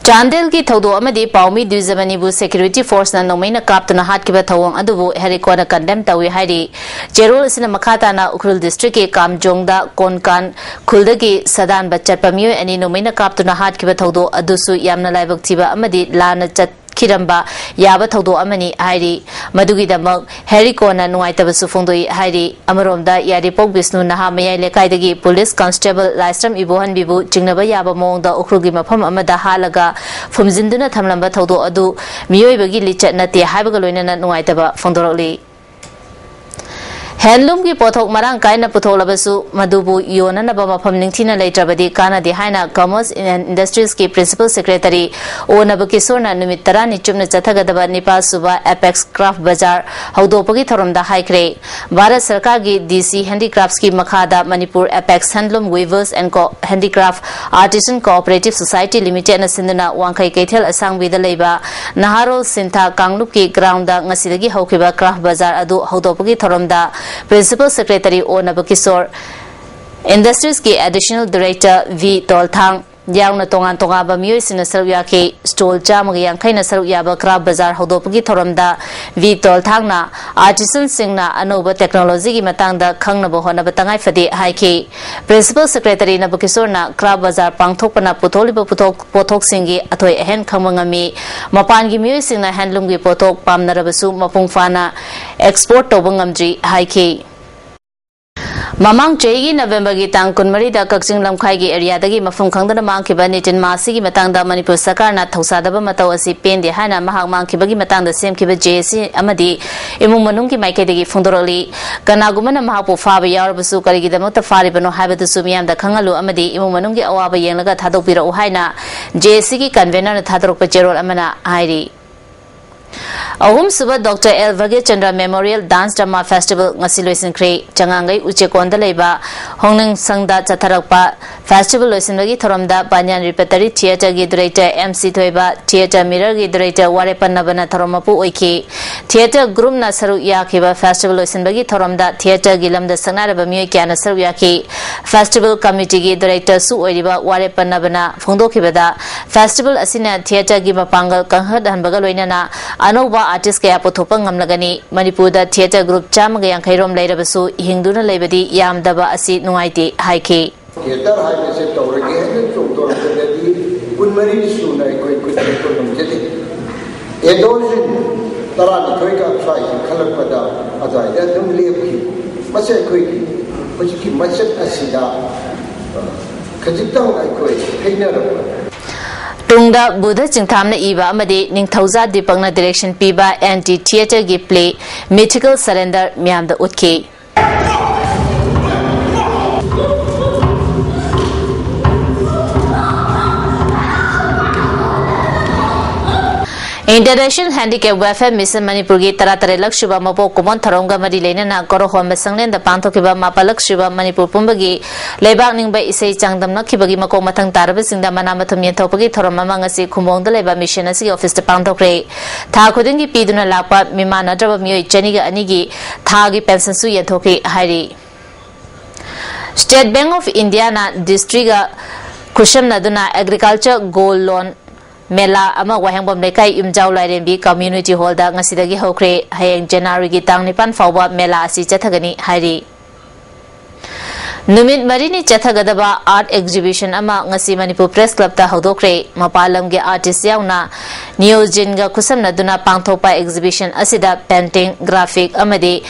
ꯆꯥꯟꯗꯦꯜꯒꯤ ꯊꯧꯗꯣꯛ ꯑꯃꯗꯤ ꯄꯥꯎꯃꯤ ꯗ꯭ꯋꯤꯖꯃꯅꯤꯕꯨ ꯁꯦꯀ꯭ꯌꯨꯔꯤꯇꯤ ꯐꯣꯔꯁꯅ ꯅꯣꯡꯃꯩꯅ ꯀꯥꯞꯇꯨꯅ ꯍꯥꯠꯈꯤꯕ ꯊꯧꯑꯣꯡ ꯑꯗꯨꯕꯨ ꯍꯦꯔꯤꯀꯣꯅ ꯀꯟꯗꯦꯝ ꯇꯧꯏ ꯍꯥꯏꯔꯤ꯫ ꯆꯦꯔꯣꯜ ꯑꯁꯤꯅ ꯃꯈꯥ ꯇꯥꯅ ꯎꯈ꯭ꯔꯨꯜ ꯗꯤꯁꯇ꯭ꯔꯤꯛꯀꯤ ꯀꯥꯝꯖꯣꯡꯗ ꯀꯣꯟꯀꯥꯟ ꯈꯨꯜꯗꯒꯤ ꯁꯥꯗꯥꯟꯕ ꯆꯠꯄ ꯃꯤꯑꯣꯏ ꯑꯅꯤ ꯅꯣꯡꯃꯩꯅ ꯀꯥꯞꯇꯨꯅ ꯍꯥꯠꯈꯤꯕ ꯊꯧꯗꯣꯛ ꯑꯗꯨꯁꯨ ꯌꯥꯝꯅ ꯂꯥꯏꯕꯛ ꯊꯤꯕ ꯑꯃꯗꯤ ꯂꯥꯟꯅ ꯆꯠꯈꯤꯔꯝꯕ ꯌꯥꯕ ꯊꯧꯗꯣꯛ ꯑꯃꯅꯤ ꯍꯥꯏꯔꯤ꯫ ꯃꯗꯨꯒꯤꯗꯃꯛ ꯍꯦꯔꯤꯀꯣꯅ ꯅꯨꯡꯉꯥꯏꯇꯕꯁꯨ ꯐꯣꯡꯗꯣꯛꯏ ꯍꯥꯏꯔꯤ꯫ ꯑꯃꯔꯣꯝꯗ ꯌꯥꯏꯔꯤꯄꯣꯛ ꯕꯤꯁꯅꯨ ꯅꯍꯥ ꯃꯌꯥꯏ ꯂꯩꯀꯥꯏꯗꯒꯤ ꯄꯨꯂꯤꯁ ꯀꯟꯁꯇꯦꯕꯜ ꯂꯥꯏꯁ꯭ꯔꯝ ꯏꯕꯣꯍꯟꯕꯤꯕꯨ ꯆꯤꯡꯅꯕ ꯌꯥꯕ ꯃꯑꯣꯡꯗ ꯎꯈ꯭ꯔꯨꯜꯒꯤ ꯃꯐꯝ ꯑꯃꯗ ꯍꯥꯠꯂꯒ ꯐꯨꯝꯖꯤꯟꯗꯨꯅ ꯊꯝꯂꯝꯕ ꯊꯧꯗꯣꯛ ꯑꯗꯨ ꯃꯤꯑꯣꯏꯕꯒꯤ ꯂꯤꯆꯠ ꯅꯠꯇꯦ ꯍꯥꯏꯕꯒ ꯂꯣꯏꯅꯅ ꯅꯨꯡꯉꯥꯏꯇꯕ ꯐꯣꯡꯗꯣꯔꯛꯂꯤ꯫ ꯍꯦꯟꯂꯨꯝꯒꯤ ꯄꯣꯠꯊꯣꯛ ꯃꯔꯥꯡ ꯀꯥꯏꯅ ꯄꯨꯊꯣꯛꯂꯕꯁꯨ ꯃꯗꯨꯕꯨ ꯌꯣꯟꯅꯅꯕ ꯃꯐꯝ ꯅꯤꯡꯊꯤꯅ ꯂꯩꯇ꯭ꯔꯕꯗꯤ ꯀꯥꯟꯅꯗꯦ ꯍꯥꯏꯅ Commerce and Industriesꯀꯤ Principal Secretary ꯑꯣ ꯅꯕꯀꯤꯁꯣꯔꯅ ꯅꯨꯃꯤꯠ ꯇꯔꯥꯅꯤ ꯆꯨꯞꯅ ꯆꯠꯊꯒꯗꯕ ꯅꯤꯄꯥꯜ ꯁꯨꯕ Apex Craft Bazaar ꯍꯧꯗꯣꯛꯄꯒꯤ ꯊꯧꯔꯝꯗ ꯍꯥꯏꯈ꯭ꯔꯦ꯫ ꯚꯥꯔꯠ ꯁꯔꯀꯥꯔꯒꯤ DC Handicraftsꯀꯤ ꯃꯈꯥꯗ Manipur Apex Handloom Weavers and Co Handicraft Artisan Cooperative Society Limitedꯅ ꯁꯤꯟꯗꯨꯅ ꯋꯥꯡꯈꯩ ꯀꯩꯊꯦꯜ ꯑꯁꯥꯡꯕꯤꯗ ꯂꯩꯕ ꯅꯍꯥꯔꯣꯜ ꯁꯤꯟꯊꯥ ꯀꯥꯡꯂꯨꯞꯀꯤ groundꯗ ꯉꯁꯤꯗꯒꯤ ꯍꯧꯈꯤꯕ craft bazaar ꯑꯗꯨ ꯍꯧꯗꯣꯛꯄꯒꯤ ꯊꯧꯔꯝꯗ Principal Secretary ꯑꯣ ꯅꯕꯀꯤꯁꯣꯔ, Industriesꯀꯤ Additional Director ꯚꯤ ꯇꯣꯜꯊꯥꯡ ꯌꯥꯎꯅ ꯇꯣꯉꯥꯟ ꯇꯣꯉꯥꯟꯕ ꯃꯤꯑꯣꯏꯁꯤꯡꯅ ꯁꯔꯨꯛ ꯌꯥꯈꯤ꯫ Stall ꯆꯥꯝꯃꯒ ꯌꯥꯡꯈꯩꯅ ꯁꯔꯨꯛ ꯌꯥꯕ craft bazaar ꯍꯧꯗꯣꯛꯄꯒꯤ ꯊꯧꯔꯝꯗ ꯚꯤ ꯇꯣꯜꯊꯥꯡꯅ artisanꯁꯤꯡꯅ ꯑꯅꯧꯕ technologyꯒꯤ ꯃꯇꯥꯡꯗ ꯈꯪꯅꯕ ꯍꯣꯠꯅꯕ ꯇꯉꯥꯏ ꯐꯗꯦ ꯍꯥꯏꯈꯤ꯫ Principal Secretary ꯅꯕꯀꯤꯁꯣꯔꯅ craft bazaar ꯄꯥꯡꯊꯣꯛꯄꯅ ꯄꯨꯊꯣꯛꯂꯤꯕ ꯄꯣꯠꯊꯣꯛ, ꯄꯣꯠꯊꯣꯛꯁꯤꯡꯒꯤ ꯑꯊꯣꯏ ꯑꯍꯦꯟ ꯈꯪꯕ ꯉꯝꯃꯤ꯫ ꯃꯄꯥꯟꯒꯤ ꯃꯤꯑꯣꯏꯁꯤꯡꯅ handloomꯒꯤ ꯄꯣꯠꯊꯣꯛ ꯄꯥꯝꯅꯔꯕꯁꯨ ꯃꯄꯨꯡ ꯐꯥꯅ export ꯇꯧꯕ ꯉꯝꯗ꯭ꯔꯤ ꯍꯥꯏꯈꯤ꯫ ꯃꯃꯥꯡ ꯆꯍꯤꯒꯤ ꯅꯕꯦꯝꯕꯔꯒꯤ ꯇꯥꯡ ꯀꯨꯟꯃꯔꯤꯗ ꯀꯛꯆꯤꯡ ꯂꯝꯈꯥꯏꯒꯤ areaꯗꯒꯤ ꯃꯐꯝ ꯈꯪꯗꯅ ꯃꯥꯡꯈꯤꯕ ꯅꯤꯇꯤꯟ ꯃꯥꯁꯤꯒꯤ ꯃꯇꯥꯡꯗ ꯃꯅꯤꯄꯨꯔ ꯁꯔꯀꯥꯔꯅ ꯊꯧꯁꯥꯗꯕ ꯃꯇꯧ ꯑꯁꯤ ꯄꯦꯟꯗꯦ ꯍꯥꯏꯅ ꯃꯍꯥꯛ ꯃꯥꯡꯈꯤꯕꯒꯤ ꯃꯇꯥꯡꯗ ꯁꯦꯝꯈꯤꯕ JAC ꯑꯃꯗꯤ ꯏꯃꯨꯡ ꯃꯅꯨꯡꯒꯤ ꯃꯥꯏꯀꯩꯗꯒꯤ ꯐꯣꯡꯗꯣꯔꯛꯂꯤ꯫ ꯀꯅꯥꯒꯨꯝꯕꯅ ꯃꯍꯥꯛꯄꯨ ꯐꯥꯕ ꯌꯥꯎꯔꯕꯁꯨ ꯀꯔꯤꯒꯤꯗꯃꯛꯇ ꯐꯥꯔꯤꯕꯅꯣ ꯍꯥꯏꯕꯗꯨꯁꯨ ꯃꯤꯌꯥꯝꯗ ꯈꯪꯍꯜꯂꯨ ꯑꯃꯗꯤ ꯏꯃꯨꯡ ꯃꯅꯨꯡꯒꯤ ꯑꯋꯥꯕ ꯌꯦꯡꯂꯒ ꯊꯥꯗꯣꯛꯄꯤꯔꯛꯎ ꯍꯥꯏꯅ JACꯒꯤ convenerꯅ ꯊꯥꯗꯣꯔꯛꯄ ꯆꯦꯔꯣꯜ ꯑꯃꯅ ꯍꯥꯏꯔꯤ꯫ ꯑꯍꯨꯝꯁꯨꯕ doctor L Bhagyachandra memorial dance drama festival ꯉꯁꯤ ꯂꯣꯏꯁꯤꯟꯈ꯭ꯔꯦ꯫ ꯆꯉꯥꯡꯒꯩ ꯎꯆꯦꯛꯀꯣꯟꯗ ꯂꯩꯕ ꯍꯣꯡꯅꯪꯁꯪꯗ ꯆꯠꯊꯔꯛꯄ ꯐꯦꯁꯇꯤꯚꯦꯜ ꯂꯣꯏꯁꯤꯟꯕꯒꯤ ꯊꯧꯔꯝꯗ ꯕꯥꯅꯤꯌꯥꯟ ꯔꯤꯄꯦꯇꯔꯤ ꯊꯤꯌꯦꯇꯔꯒꯤ ꯗꯤꯔꯦꯛꯇꯔ ꯑꯦꯝ ꯁꯤ ꯊꯣꯏꯕ, ꯊꯤꯌꯦꯇꯔ ꯃꯤꯔꯔꯒꯤ ꯗꯤꯔꯦꯛꯇꯔ ꯋꯥꯔꯦꯄꯟ ꯅꯕꯅ ꯊꯧꯔꯝ ꯃꯄꯨ ꯑꯣꯏꯈꯤ꯫ ꯊꯤꯌꯦꯇꯔ ꯒ꯭ꯔꯨꯞꯅ ꯁꯔꯨꯛ ꯌꯥꯈꯤꯕ ꯐꯦꯁꯇꯤꯚꯦꯜ ꯂꯣꯏꯁꯤꯟꯕꯒꯤ ꯊꯧꯔꯝꯗ ꯊꯤꯌꯦꯇꯔꯒꯤ ꯂꯝꯗ ꯁꯛꯅꯥꯏꯔꯕ ꯃꯤꯑꯣꯏ ꯀꯌꯥꯅ ꯁꯔꯨꯛ ꯌꯥꯈꯤ꯫ ꯐꯦꯁꯇꯤꯚꯦꯜ ꯀꯃꯤꯇꯤꯒꯤ ꯗꯤꯔꯦꯛꯇꯔꯁꯨ ꯑꯣꯏꯔꯤꯕ ꯋꯥꯔꯦꯄꯟ ꯅꯕꯅ ꯐꯣꯡꯗꯣꯛꯈꯤꯕꯗ, ꯐꯦꯁꯇꯤꯚꯦꯜ ꯑꯁꯤꯅ ꯊꯤꯌꯦꯇꯔꯒꯤ ꯃꯄꯥꯡꯒꯜ ꯀꯟꯈꯠꯍꯟꯕꯒ ꯂꯣꯏꯅꯅ ꯑꯅꯧꯕ ꯑꯥꯔꯇꯤꯁ ꯀꯌꯥ ꯄꯨꯊꯣꯛꯄ ꯉꯝꯂꯒꯅꯤ꯫ ꯃꯅꯤꯄꯨꯔꯗ ꯊꯤꯌꯦꯇꯔ ꯒ꯭ꯔꯨꯞ ꯆꯥꯝꯃꯒ ꯌꯥꯡꯈꯩ ꯔꯣꯝ ꯂꯩꯔꯕꯁꯨ ꯍꯤꯡꯗꯨꯅ ꯂꯩꯕꯗꯤ ꯌꯥꯝꯗꯕ ꯑꯁꯤ ꯅꯨꯡꯉꯥꯏꯇꯦ ꯍꯥꯏꯈꯤ꯫ ꯊꯤꯌꯦꯇꯔ ꯍꯥꯏꯕꯁꯦ ꯇꯧꯔꯒꯦ ꯍꯥꯏꯅ ꯆꯣꯡꯊꯣꯔꯛꯄꯗꯗꯤ ꯀꯨꯟꯃꯔꯤ ꯁꯨꯅ ꯑꯩꯈꯣꯏ ꯈꯨꯠ ꯆꯠꯄ ꯉꯝꯖꯗꯦ꯫ ꯑꯦꯗꯣꯜꯁꯤꯡ ꯇꯔꯥꯅꯤꯊꯣꯏꯒ ꯁ꯭ꯋꯥꯏ ꯏꯟꯈꯠꯂꯛꯄꯗ ꯑꯗꯨꯋꯥꯏꯗ ꯑꯗꯨꯝ ꯂꯦꯞꯈꯤ꯫ ꯃꯁꯤ ꯑꯩꯈꯣꯏꯒꯤ ꯍꯧꯖꯤꯛꯀꯤ ꯃꯁꯛ ꯑꯁꯤꯗ, ꯑ, ꯈꯖꯤꯛꯇꯪ ꯑꯩꯈꯣꯏ ꯊꯦꯡꯅꯔꯛꯄ꯫ ꯇꯨꯡꯗ ꯕꯨꯙ ꯆꯤꯡꯊꯥꯝꯅ ꯏꯕ ꯑꯃꯗꯤ ꯅꯤꯡꯊꯧꯖꯥ ꯗꯤꯄꯛꯅ ꯗꯤꯔꯦꯛꯁꯟ ꯄꯤꯕ ꯑꯦꯟꯇꯤ ꯊꯤꯌꯦꯇꯔꯒꯤ ꯄ꯭ꯂꯦ ꯃꯤꯊꯤꯀꯦꯜ ꯁꯔꯦꯟꯗꯔ ꯃꯤꯌꯥꯝꯗ ꯎꯠꯈꯤ꯫ International Handicap Welfare Mission ꯃꯅꯤꯄꯨꯔꯒꯤ ꯇꯔꯥꯇꯔꯦꯠꯂꯛ ꯁꯨꯕ ꯃꯄꯣꯛ ꯀꯨꯝꯑꯣꯟ ꯊꯧꯔꯝꯒ ꯃꯔꯤ ꯂꯩꯅꯅ ꯀꯣꯔꯣꯍꯣꯟꯕ ꯁꯪꯂꯦꯟꯗ ꯄꯥꯡꯊꯣꯛꯈꯤꯕ ꯃꯥꯄꯜꯂꯛ ꯁꯨꯕ ꯃꯅꯤꯄꯨꯔ ꯄꯨꯝꯕꯒꯤ ꯂꯩꯕꯥꯛ ꯅꯤꯡꯕ ꯏꯁꯩ ꯆꯥꯡꯗꯝꯅꯈꯤꯕꯒꯤ ꯃꯀꯣꯛ ꯃꯊꯪ ꯇꯥꯔꯕꯁꯤꯡꯗ ꯃꯅꯥ ꯃꯊꯨꯝ ꯌꯦꯟꯊꯣꯛꯄꯒꯤ ꯊꯧꯔꯝ ꯑꯃ ꯉꯁꯤ ꯈꯨꯝꯕꯣꯡꯗ ꯂꯩꯕ ꯃꯤꯁꯟ ꯑꯁꯤꯒꯤ ꯑꯣꯐꯤꯁꯇ ꯄꯥꯡꯊꯣꯛꯈ꯭ꯔꯦ꯫ ꯊꯥ ꯈꯨꯗꯤꯡꯒꯤ ꯄꯤꯗꯨꯅ ꯂꯥꯛꯄ ꯃꯤꯃꯥꯟꯅꯗ꯭ꯔꯕ ꯃꯤꯑꯣꯏ ꯆꯅꯤꯒ ꯑꯅꯤꯒꯤ ꯊꯥꯒꯤ ꯄꯦꯟꯁꯟꯁꯨ ꯌꯦꯟꯊꯣꯛꯈꯤ ꯍꯥꯏꯔꯤ꯫ State Bank of Indiaꯅ ꯗꯤꯁꯇ꯭ꯔꯤꯛꯀ ꯈꯨꯠꯁꯝꯅꯗꯨꯅ ꯑꯦꯒ꯭ꯔꯤꯀꯜꯆꯔ ꯒꯣꯜ ꯂꯣꯟ ꯃꯦꯂꯥ ꯑꯃ ꯋꯥꯍꯦꯡꯕꯝ ꯂꯩꯀꯥꯏ ꯏꯝꯖꯥꯎ ꯂꯥꯏꯔꯦꯝꯕꯤ ꯀꯝꯃ꯭ꯌꯨꯅꯤꯇꯤ ꯍꯣꯜꯗ ꯉꯁꯤꯗꯒꯤ ꯍꯧꯈ꯭ꯔꯦ꯫ ꯍꯌꯦꯡ ꯖꯅꯋꯥꯔꯤꯒꯤ ꯇꯥꯡ ꯅꯤꯄꯥꯟ ꯐꯥꯎꯕ ꯃꯦꯂꯥ ꯑꯁꯤ ꯆꯠꯊꯒꯅꯤ ꯍꯥꯏꯔꯤ꯫ ꯅꯨꯃꯤꯠ ꯃꯔꯤꯅꯤ ꯆꯠꯊꯒꯗꯕ ꯑꯥꯔꯠ ꯑꯦꯛꯖꯤꯕꯤꯁꯟ ꯑꯃ ꯉꯁꯤ ꯃꯅꯤꯄꯨꯔ ꯄ꯭ꯔꯦꯁ ꯀ꯭ꯂꯕꯇ ꯍꯧꯗꯣꯛꯈ꯭ꯔꯦ꯫ ꯃꯄꯥꯟ ꯂꯝꯒꯤ ꯑꯥꯔꯇꯤꯁ ꯌꯥꯎꯅ ꯅꯤꯌꯣꯖꯤꯟꯒ ꯈꯨꯠꯁꯝꯅꯗꯨꯅ ꯄꯥꯡꯊꯣꯛꯄ ꯑꯦꯛꯖꯤꯕꯤꯁꯟ ꯑꯁꯤꯗ ꯄꯦꯟꯇꯤꯡ, ꯒ꯭ꯔꯥꯐꯤꯛ ꯑꯃꯗꯤ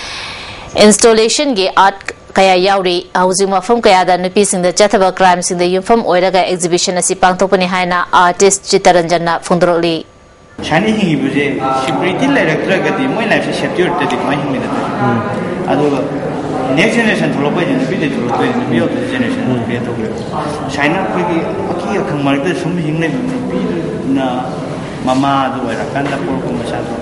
ꯏꯟꯁꯇꯣꯂꯦꯁꯟꯒꯤ ꯑꯥꯔꯠ ꯀꯌꯥ ꯌꯥꯎꯔꯤ꯫ ꯍꯧꯖꯤꯛ ꯃꯐꯝ ꯀꯌꯥꯗ ꯅꯨꯄꯤꯁꯤꯡꯗ ꯆꯠꯊꯕ ꯀ꯭ꯔꯥꯏꯝꯁꯤꯡꯗ ꯌꯨꯝꯐꯝ ꯑꯣꯏꯔꯒ ꯑꯦꯛꯖꯤꯕꯤꯁꯟ ꯑꯁꯤ ꯄꯥꯡꯊꯣꯛꯄꯅꯤ ꯍꯥꯏꯅ ꯑꯥꯔꯇꯤꯁ ꯆꯤꯠꯇꯔꯟꯖꯟꯅ ꯐꯣꯡꯗꯣꯔꯛꯂꯤ꯫ ꯁꯨꯃꯥꯏꯅ ꯍꯤꯡꯉꯤꯕꯁꯦ, ꯁꯤꯀ꯭ꯌꯨꯔꯤꯇꯤ ꯂꯩꯔꯛꯇ꯭ꯔꯒꯗꯤ ꯃꯣꯏ ꯂꯥꯏꯐꯁꯦ ꯁꯦꯐꯇꯤ ꯑꯣꯏꯔꯛꯇ꯭ꯔꯗꯤ ꯀꯃꯥꯏꯅ ꯍꯤꯡꯃꯤꯟꯅꯗꯣꯏꯅꯣ? ꯑꯗꯨꯒ ꯅꯦꯛꯁ ꯖꯦꯅꯦꯔꯦꯁꯟ ꯊꯣꯛꯂꯛꯄ ꯍꯥꯏꯁꯦ ꯅꯨꯄꯤꯗꯩ ꯊꯣꯛꯂꯛꯇꯣꯏꯅꯦ, ꯅꯨꯄꯤ ꯑꯣꯏꯕꯗꯤ ꯖꯦꯅꯦꯔꯦꯁꯟ ꯀ꯭ꯔꯤꯌꯦꯠ ꯇꯧꯈ꯭ꯔꯦꯕ꯫ ꯁꯨꯃꯥꯏꯅ ꯑꯩꯈꯣꯏꯒꯤ ꯑꯀꯤ ꯑꯈꯪ ꯃꯔꯛꯇ ꯁꯨꯝ ꯍꯤꯡ ꯂꯩꯕ ꯅꯨꯄꯤꯗꯨꯅ ꯃꯃꯥꯗꯨ ꯑꯣꯏꯔꯀꯥꯟꯗ ꯄꯣꯛꯂꯛꯄ ꯃꯆꯥꯗꯣ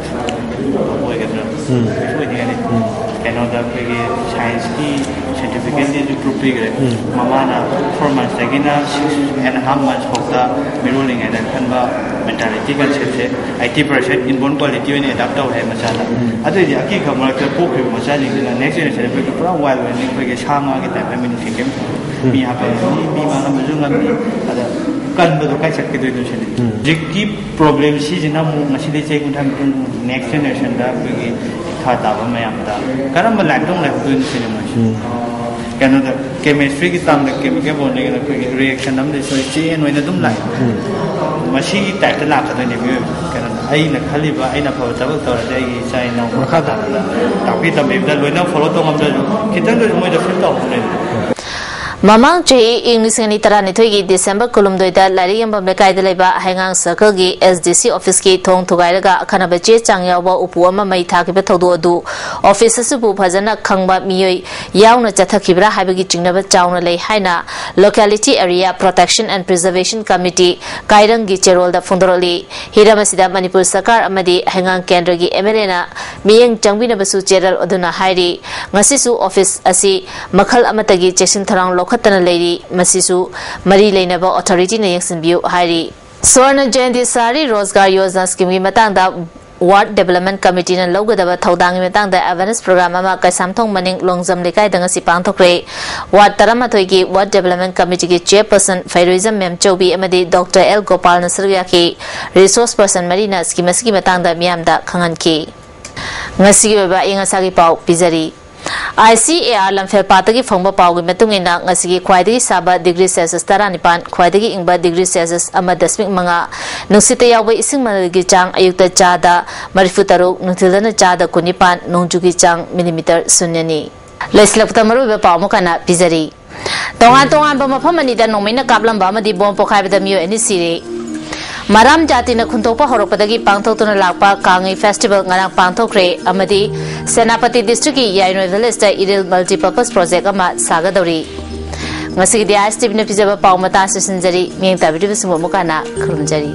ꯑꯣꯏꯒꯗ꯭ꯔꯥ? ꯎꯝ꯫ ꯀꯩꯁꯨ ꯑꯣꯏꯅꯤꯡꯉꯥꯏ ꯂꯩꯇꯦ꯫ ꯎꯝ꯫ ꯀꯩꯅꯣꯗ ꯑꯩꯈꯣꯏꯒꯤ ꯁꯥꯏꯟꯁꯀꯤ ꯁꯥꯔꯇꯤꯐꯤꯀꯦꯠꯇꯁꯨ ꯄ꯭ꯔꯨꯐ ꯄꯤꯈ꯭ꯔꯦ꯫ ꯎꯝ꯫ ꯃꯃꯥꯅ ꯐꯣꯔ ꯃꯟꯁꯇꯒꯤꯅ ꯁꯤꯛꯁ ꯑꯦꯟ ꯍꯥꯐ ꯃꯟꯁ ꯐꯥꯎꯗ ꯃꯤꯔꯣꯜꯂꯤꯉꯩꯗ ꯈꯟꯕ ꯃꯦꯟꯇꯥꯂꯤꯇꯤ ꯀꯟꯁꯦꯞꯁꯦ ꯑꯩꯠꯇꯤ ꯄꯥꯔꯁꯦꯟ ꯏꯟꯕꯣꯔꯟ ꯀ꯭ꯋꯥꯂꯤꯇꯤ ꯑꯣꯏꯅ ꯑꯦꯗꯥꯞ ꯇꯧꯔꯦ ꯃꯆꯥꯗ꯫ ꯎꯝ꯫ ꯑꯗꯨꯑꯣꯏꯗꯤ ꯑꯀꯤ ꯈꯛ ꯃꯔꯛꯇ ꯄꯣꯛꯈ꯭ꯔꯤꯕ ꯃꯆꯥꯁꯤꯡꯁꯤꯅ ꯅꯦꯛꯁ ꯖꯦꯅꯦꯔꯦꯁꯟ ꯑꯩꯈꯣꯏꯒꯤ ꯄꯨꯔꯥ ꯋꯥꯏꯜ ꯑꯣꯏꯔꯅꯤ, ꯑꯩꯈꯣꯏꯒꯤ ꯁꯥ ꯉꯥꯒꯤ ꯇꯥꯏꯞꯇ ꯃꯤꯅꯤꯐꯤꯀꯦꯟ ꯎꯝ꯫ ꯃꯤ ꯍꯥꯠꯄ ꯉꯝꯃꯤ, ꯃꯤ ꯃꯥꯡꯍꯟꯕꯁꯨ ꯉꯝꯃꯤ꯫ ꯑꯗ ꯀꯟꯕꯗꯣ ꯀꯥꯏ ꯆꯠꯀꯗꯣꯏꯅꯣ ꯁꯤꯅꯤ꯫ ꯎꯝ꯫ ꯍꯧꯖꯤꯛꯀꯤ ꯄ꯭ꯔꯣꯕ꯭ꯂꯦꯝ ꯁꯤꯁꯤꯅ ꯑꯃꯨꯛ ꯉꯁꯤꯗꯤ ꯆꯍꯤ ꯀꯨꯟꯊ꯭ꯔꯥ ꯃꯇꯨꯡ ꯅꯦꯛꯁ ꯖꯦꯅꯦꯔꯦꯁꯟꯗ ꯑꯩꯈꯣꯏꯒꯤ ꯏꯈꯥ ꯇꯥꯕ ꯃꯌꯥꯝꯗ ꯀꯔꯝꯕ ꯂꯥꯏꯐꯇ ꯑꯃꯨꯛ ꯂꯩꯍꯧꯗꯣꯏꯅꯣ ꯁꯤꯅꯤ ꯃꯣꯏꯁꯦ꯫ ꯎꯝ꯫ ꯀꯩꯅꯣꯗ ꯀꯦꯃꯤꯁꯇ꯭ꯔꯤꯒꯤ ꯇꯥꯝꯗ ꯀꯦꯃꯤꯀꯦꯜ ꯕꯣꯟꯗꯤꯡ ꯑꯩꯈꯣꯏꯒꯤ ꯔꯤꯌꯦꯛꯁꯟ ꯑꯃꯗꯤ ꯁꯣꯏ ꯆꯦꯟ ꯑꯣꯏꯅ ꯑꯗꯨꯝ ꯂꯥꯛꯑꯦ꯫ ꯎꯝ꯫ ꯃꯁꯤꯒꯤ ꯇꯥꯏꯞꯇ ꯂꯥꯛꯀꯗꯣꯏꯅꯦ ꯃꯤꯑꯣꯏꯕ꯫ ꯀꯩꯅꯣꯗ ꯑꯩꯅ ꯈꯜꯂꯤꯕ, ꯑꯩꯅ ꯑꯐꯕ ꯊꯕꯛ ꯇꯧꯔꯗꯤ ꯑꯩꯒꯤ ꯏꯆꯥ ꯏꯅꯥꯎ ꯃꯈꯥ ꯇꯥꯕꯗ ꯇꯥꯛꯄꯤ ꯇꯝꯕꯤꯕꯗ ꯂꯣꯏꯅ ꯐꯣꯂꯣ ꯇꯧ ꯉꯝꯗ꯭ꯔꯁꯨ ꯈꯤꯇꯪꯗꯁꯨ ꯃꯣꯏꯗ ꯐꯤꯜ ꯇꯧꯍꯧꯗꯣꯏꯅꯦ꯫ ꯃꯃꯥꯡ ꯆꯍꯤ ꯏꯪ ꯂꯤꯁꯤꯡ ꯑꯅꯤ ꯇꯔꯥꯅꯤꯊꯣꯏꯒꯤ ꯗꯤꯁꯦꯝꯕꯔ ꯀꯨꯟꯍꯨꯝꯗꯣꯏꯗ ꯂꯥꯏꯔꯤꯛ ꯌꯣꯟꯐꯝ ꯂꯩꯀꯥꯏꯗ ꯂꯩꯕ ꯍꯩꯉꯥꯡ ꯁꯔꯀꯜꯒꯤ ꯑꯦꯁ ꯗꯤ ꯁꯤ ꯑꯣꯐꯤꯁꯀꯤ ꯊꯣꯡ ꯊꯨꯒꯥꯏꯔꯒ ꯑꯈꯟꯅꯕ ꯆꯦ ꯆꯥꯡ ꯌꯥꯎꯕ ꯎꯄꯨ ꯑꯃ ꯃꯩ ꯊꯥꯈꯤꯕ ꯊꯧꯗꯣꯛ ꯑꯗꯨ ꯑꯣꯐꯤꯁ ꯑꯁꯤꯕꯨ ꯐꯖꯅ ꯈꯪꯕ ꯃꯤꯑꯣꯏ ꯌꯥꯎꯅ ꯆꯠꯊꯈꯤꯕ꯭ꯔꯥ ꯍꯥꯏꯕꯒꯤ ꯆꯤꯡꯅꯕ ꯆꯥꯎꯅ ꯂꯩ ꯍꯥꯏꯅ Locality Area Protection and Preservation Committee ꯀꯥꯏꯔꯪꯒꯤ ꯆꯦꯔꯣꯜꯗ ꯐꯣꯡꯗꯣꯔꯛꯂꯤ꯫ ꯍꯤꯔꯝ ꯑꯁꯤꯗ ꯃꯅꯤꯄꯨꯔ ꯁꯔꯀꯥꯔ ꯑꯃꯗꯤ ꯍꯩꯉꯥꯡ ꯀꯦꯟꯗ꯭ꯔꯒꯤ ꯑꯦꯝ ꯑꯦꯜ ꯑꯦꯅ ꯃꯤꯠꯌꯦꯡ ꯆꯪꯕꯤꯅꯕꯁꯨ ꯆꯦꯔꯣꯜ ꯑꯗꯨꯅ ꯍꯥꯏꯔꯤ꯫ ꯉꯁꯤꯁꯨ ꯑꯣꯐꯤꯁ ꯑꯁꯤ ꯃꯈꯜ ꯑꯃꯠꯇꯒꯤ ꯆꯦꯛꯁꯤꯟ ꯊꯧꯔꯥꯡ ꯂꯧꯈꯠꯇꯅ ꯂꯩꯔꯤ꯫ ꯃꯁꯤꯁꯨ ꯃꯔꯤ ꯂꯩꯅꯕ ꯑꯣꯊꯣꯔꯤꯇꯤꯅ ꯌꯦꯡꯁꯤꯟꯕꯤꯌꯨ ꯍꯥꯏꯔꯤ꯫ ꯁ꯭ꯋꯔꯅ ꯖꯌꯟꯇꯤ ꯁꯍꯔꯤ ꯔꯣꯖꯒꯥꯔ ꯌꯣꯖꯅꯥ ꯁ꯭ꯀꯤꯝꯒꯤ ꯃꯇꯥꯡꯗ ꯋꯥꯔꯗ ꯗꯤꯕꯦꯂꯞꯃꯦꯟ ꯀꯃꯤꯇꯤꯅ ꯂꯧꯒꯗꯕ ꯊꯧꯗꯥꯡꯒꯤ ꯃꯇꯥꯡꯗ ꯑꯦꯋꯦꯔꯅꯦꯁ ꯄ꯭ꯔꯣꯒ꯭ꯔꯥꯝ ꯑꯃ ꯀꯩꯁꯥꯝꯊꯣꯡ ꯃꯅꯤꯡ ꯂꯣꯡꯖꯝ ꯂꯩꯀꯥꯏꯗ ꯉꯁꯤ ꯄꯥꯡꯊꯣꯛꯈ꯭ꯔꯦ꯫ ꯋꯥꯔꯗ ꯇꯔꯥꯃꯥꯊꯣꯏꯒꯤ ꯋꯥꯔꯗ ꯗꯤꯕꯦꯂꯞꯃꯦꯟ ꯀꯃꯤꯇꯤꯒꯤ ꯆꯦꯌꯔꯄꯔꯁꯟ ꯐꯩꯔꯣꯏꯖꯝ ꯃꯦꯝꯆꯧꯕꯤ ꯑꯃꯗꯤ ꯗꯣꯛꯇꯔ ꯑꯦꯜ ꯒꯣꯄꯥꯜꯅ ꯁꯔꯨꯛ ꯌꯥꯈꯤ꯫ ꯔꯤꯁꯣꯔꯁ ꯄꯔꯁꯟ ꯃꯔꯤꯅ ꯁ꯭ꯀꯤꯝ ꯑꯁꯤꯒꯤ ꯃꯇꯥꯡꯗ ꯃꯤꯌꯥꯝꯗ ꯈꯪꯍꯟꯈꯤ꯫ ꯉꯁꯤꯒꯤ ꯑꯣꯏꯕ ꯑꯏꯪ ꯑꯁꯥꯒꯤ ꯄꯥꯎ ꯄꯤꯖꯔꯤ꯫ ꯑꯥꯏ ꯁꯤ ꯑꯦ ꯑꯥꯔ ꯂꯝꯐꯦꯜꯄꯥꯠꯇꯒꯤ ꯐꯪꯕ ꯄꯥꯎꯒꯤ ꯃꯇꯨꯡ ꯏꯟꯅ, ꯉꯁꯤꯒꯤ ꯈ꯭ꯋꯥꯏꯗꯒꯤ ꯁꯥꯕ ꯗꯤꯒ꯭ꯔꯤ ꯁꯦꯜꯁꯤꯌꯁ ꯇꯔꯥꯅꯤꯄꯥꯟ, ꯈ꯭ꯋꯥꯏꯗꯒꯤ ꯏꯪꯕ ꯗꯤꯒ꯭ꯔꯤ ꯁꯦꯜꯁꯤꯌꯁ ꯑꯃ ꯗꯁꯃꯤꯛ ꯃꯉꯥ, ꯅꯨꯡꯁꯤꯠꯇ ꯌꯥꯎꯕ ꯏꯁꯤꯡ ꯃꯅꯤꯜꯒꯤ ꯆꯥꯡ ꯑꯌꯨꯛꯇ ꯆꯥꯗ ꯃꯔꯤꯐꯨ ꯇꯔꯨꯛ, ꯅꯨꯡꯊꯤꯜꯗꯅ ꯆꯥꯗ ꯀꯨꯟꯅꯤꯄꯥꯟ, ꯅꯣꯡꯖꯨꯒꯤ ꯆꯥꯡ ꯃꯤꯂꯤꯃꯤꯇꯔ ꯁꯨꯟꯌꯅꯤ꯫ ꯂꯣꯏꯁꯤꯜꯂꯛꯄꯗ ꯃꯔꯨꯑꯣꯏꯕ ꯄꯥꯎ ꯑꯃꯨꯛ ꯍꯟꯅ ꯄꯤꯖꯔꯤ꯫ ꯇꯣꯉꯥꯟ ꯇꯣꯉꯥꯟꯕ ꯃꯐꯝ ꯑꯅꯤꯗ ꯅꯣꯡꯃꯩꯅ ꯀꯥꯞꯂꯝꯕ ꯑꯃꯗꯤ ꯕꯣꯝ ꯄꯣꯈꯥꯏꯕꯗ ꯃꯤꯑꯣꯏ ꯑꯅꯤ ꯁꯤꯔꯦ꯫ ꯃꯔꯥꯝ ꯖꯥꯇꯤꯅ ꯈꯨꯟꯇꯣꯛꯄ ꯍꯧꯔꯛꯄꯗꯒꯤ ꯄꯥꯡꯊꯣꯛꯇꯨꯅ ꯂꯥꯛꯄ ꯀꯥꯡꯉꯩ ꯐꯦꯁꯇꯤꯚꯦꯜ ꯉꯔꯥꯡ ꯄꯥꯡꯊꯣꯛꯈ꯭ꯔꯦ ꯑꯃꯗꯤ ꯁꯦꯅꯥꯄꯇꯤ ꯗꯤꯁꯇ꯭ꯔꯤꯛꯀꯤ ꯌꯥꯏꯅꯣꯏ ꯚꯤꯂꯦꯖꯇ ꯏꯔꯤꯜ ꯃꯜꯇꯤꯄꯔꯄꯁ ꯄ꯭ꯔꯣꯖꯦꯛ ꯑꯃ ꯁꯥꯒꯗꯧꯔꯤ꯫ ꯉꯁꯤꯒꯤꯗꯤ ꯑꯥꯏ ꯑꯦꯁ ꯇꯤ ꯚꯤꯅ ꯄꯤꯖꯕ ꯄꯥꯎ ꯃꯇꯥꯡ ꯁꯤꯟꯖꯔꯤ꯫ ꯃꯤꯠꯌꯦꯡ ꯇꯥꯕꯤꯔꯤꯕꯁꯤꯡꯕꯨ ꯑꯃꯨꯛ ꯍꯟꯅ ꯈꯨꯔꯨꯝꯖꯔꯤ꯫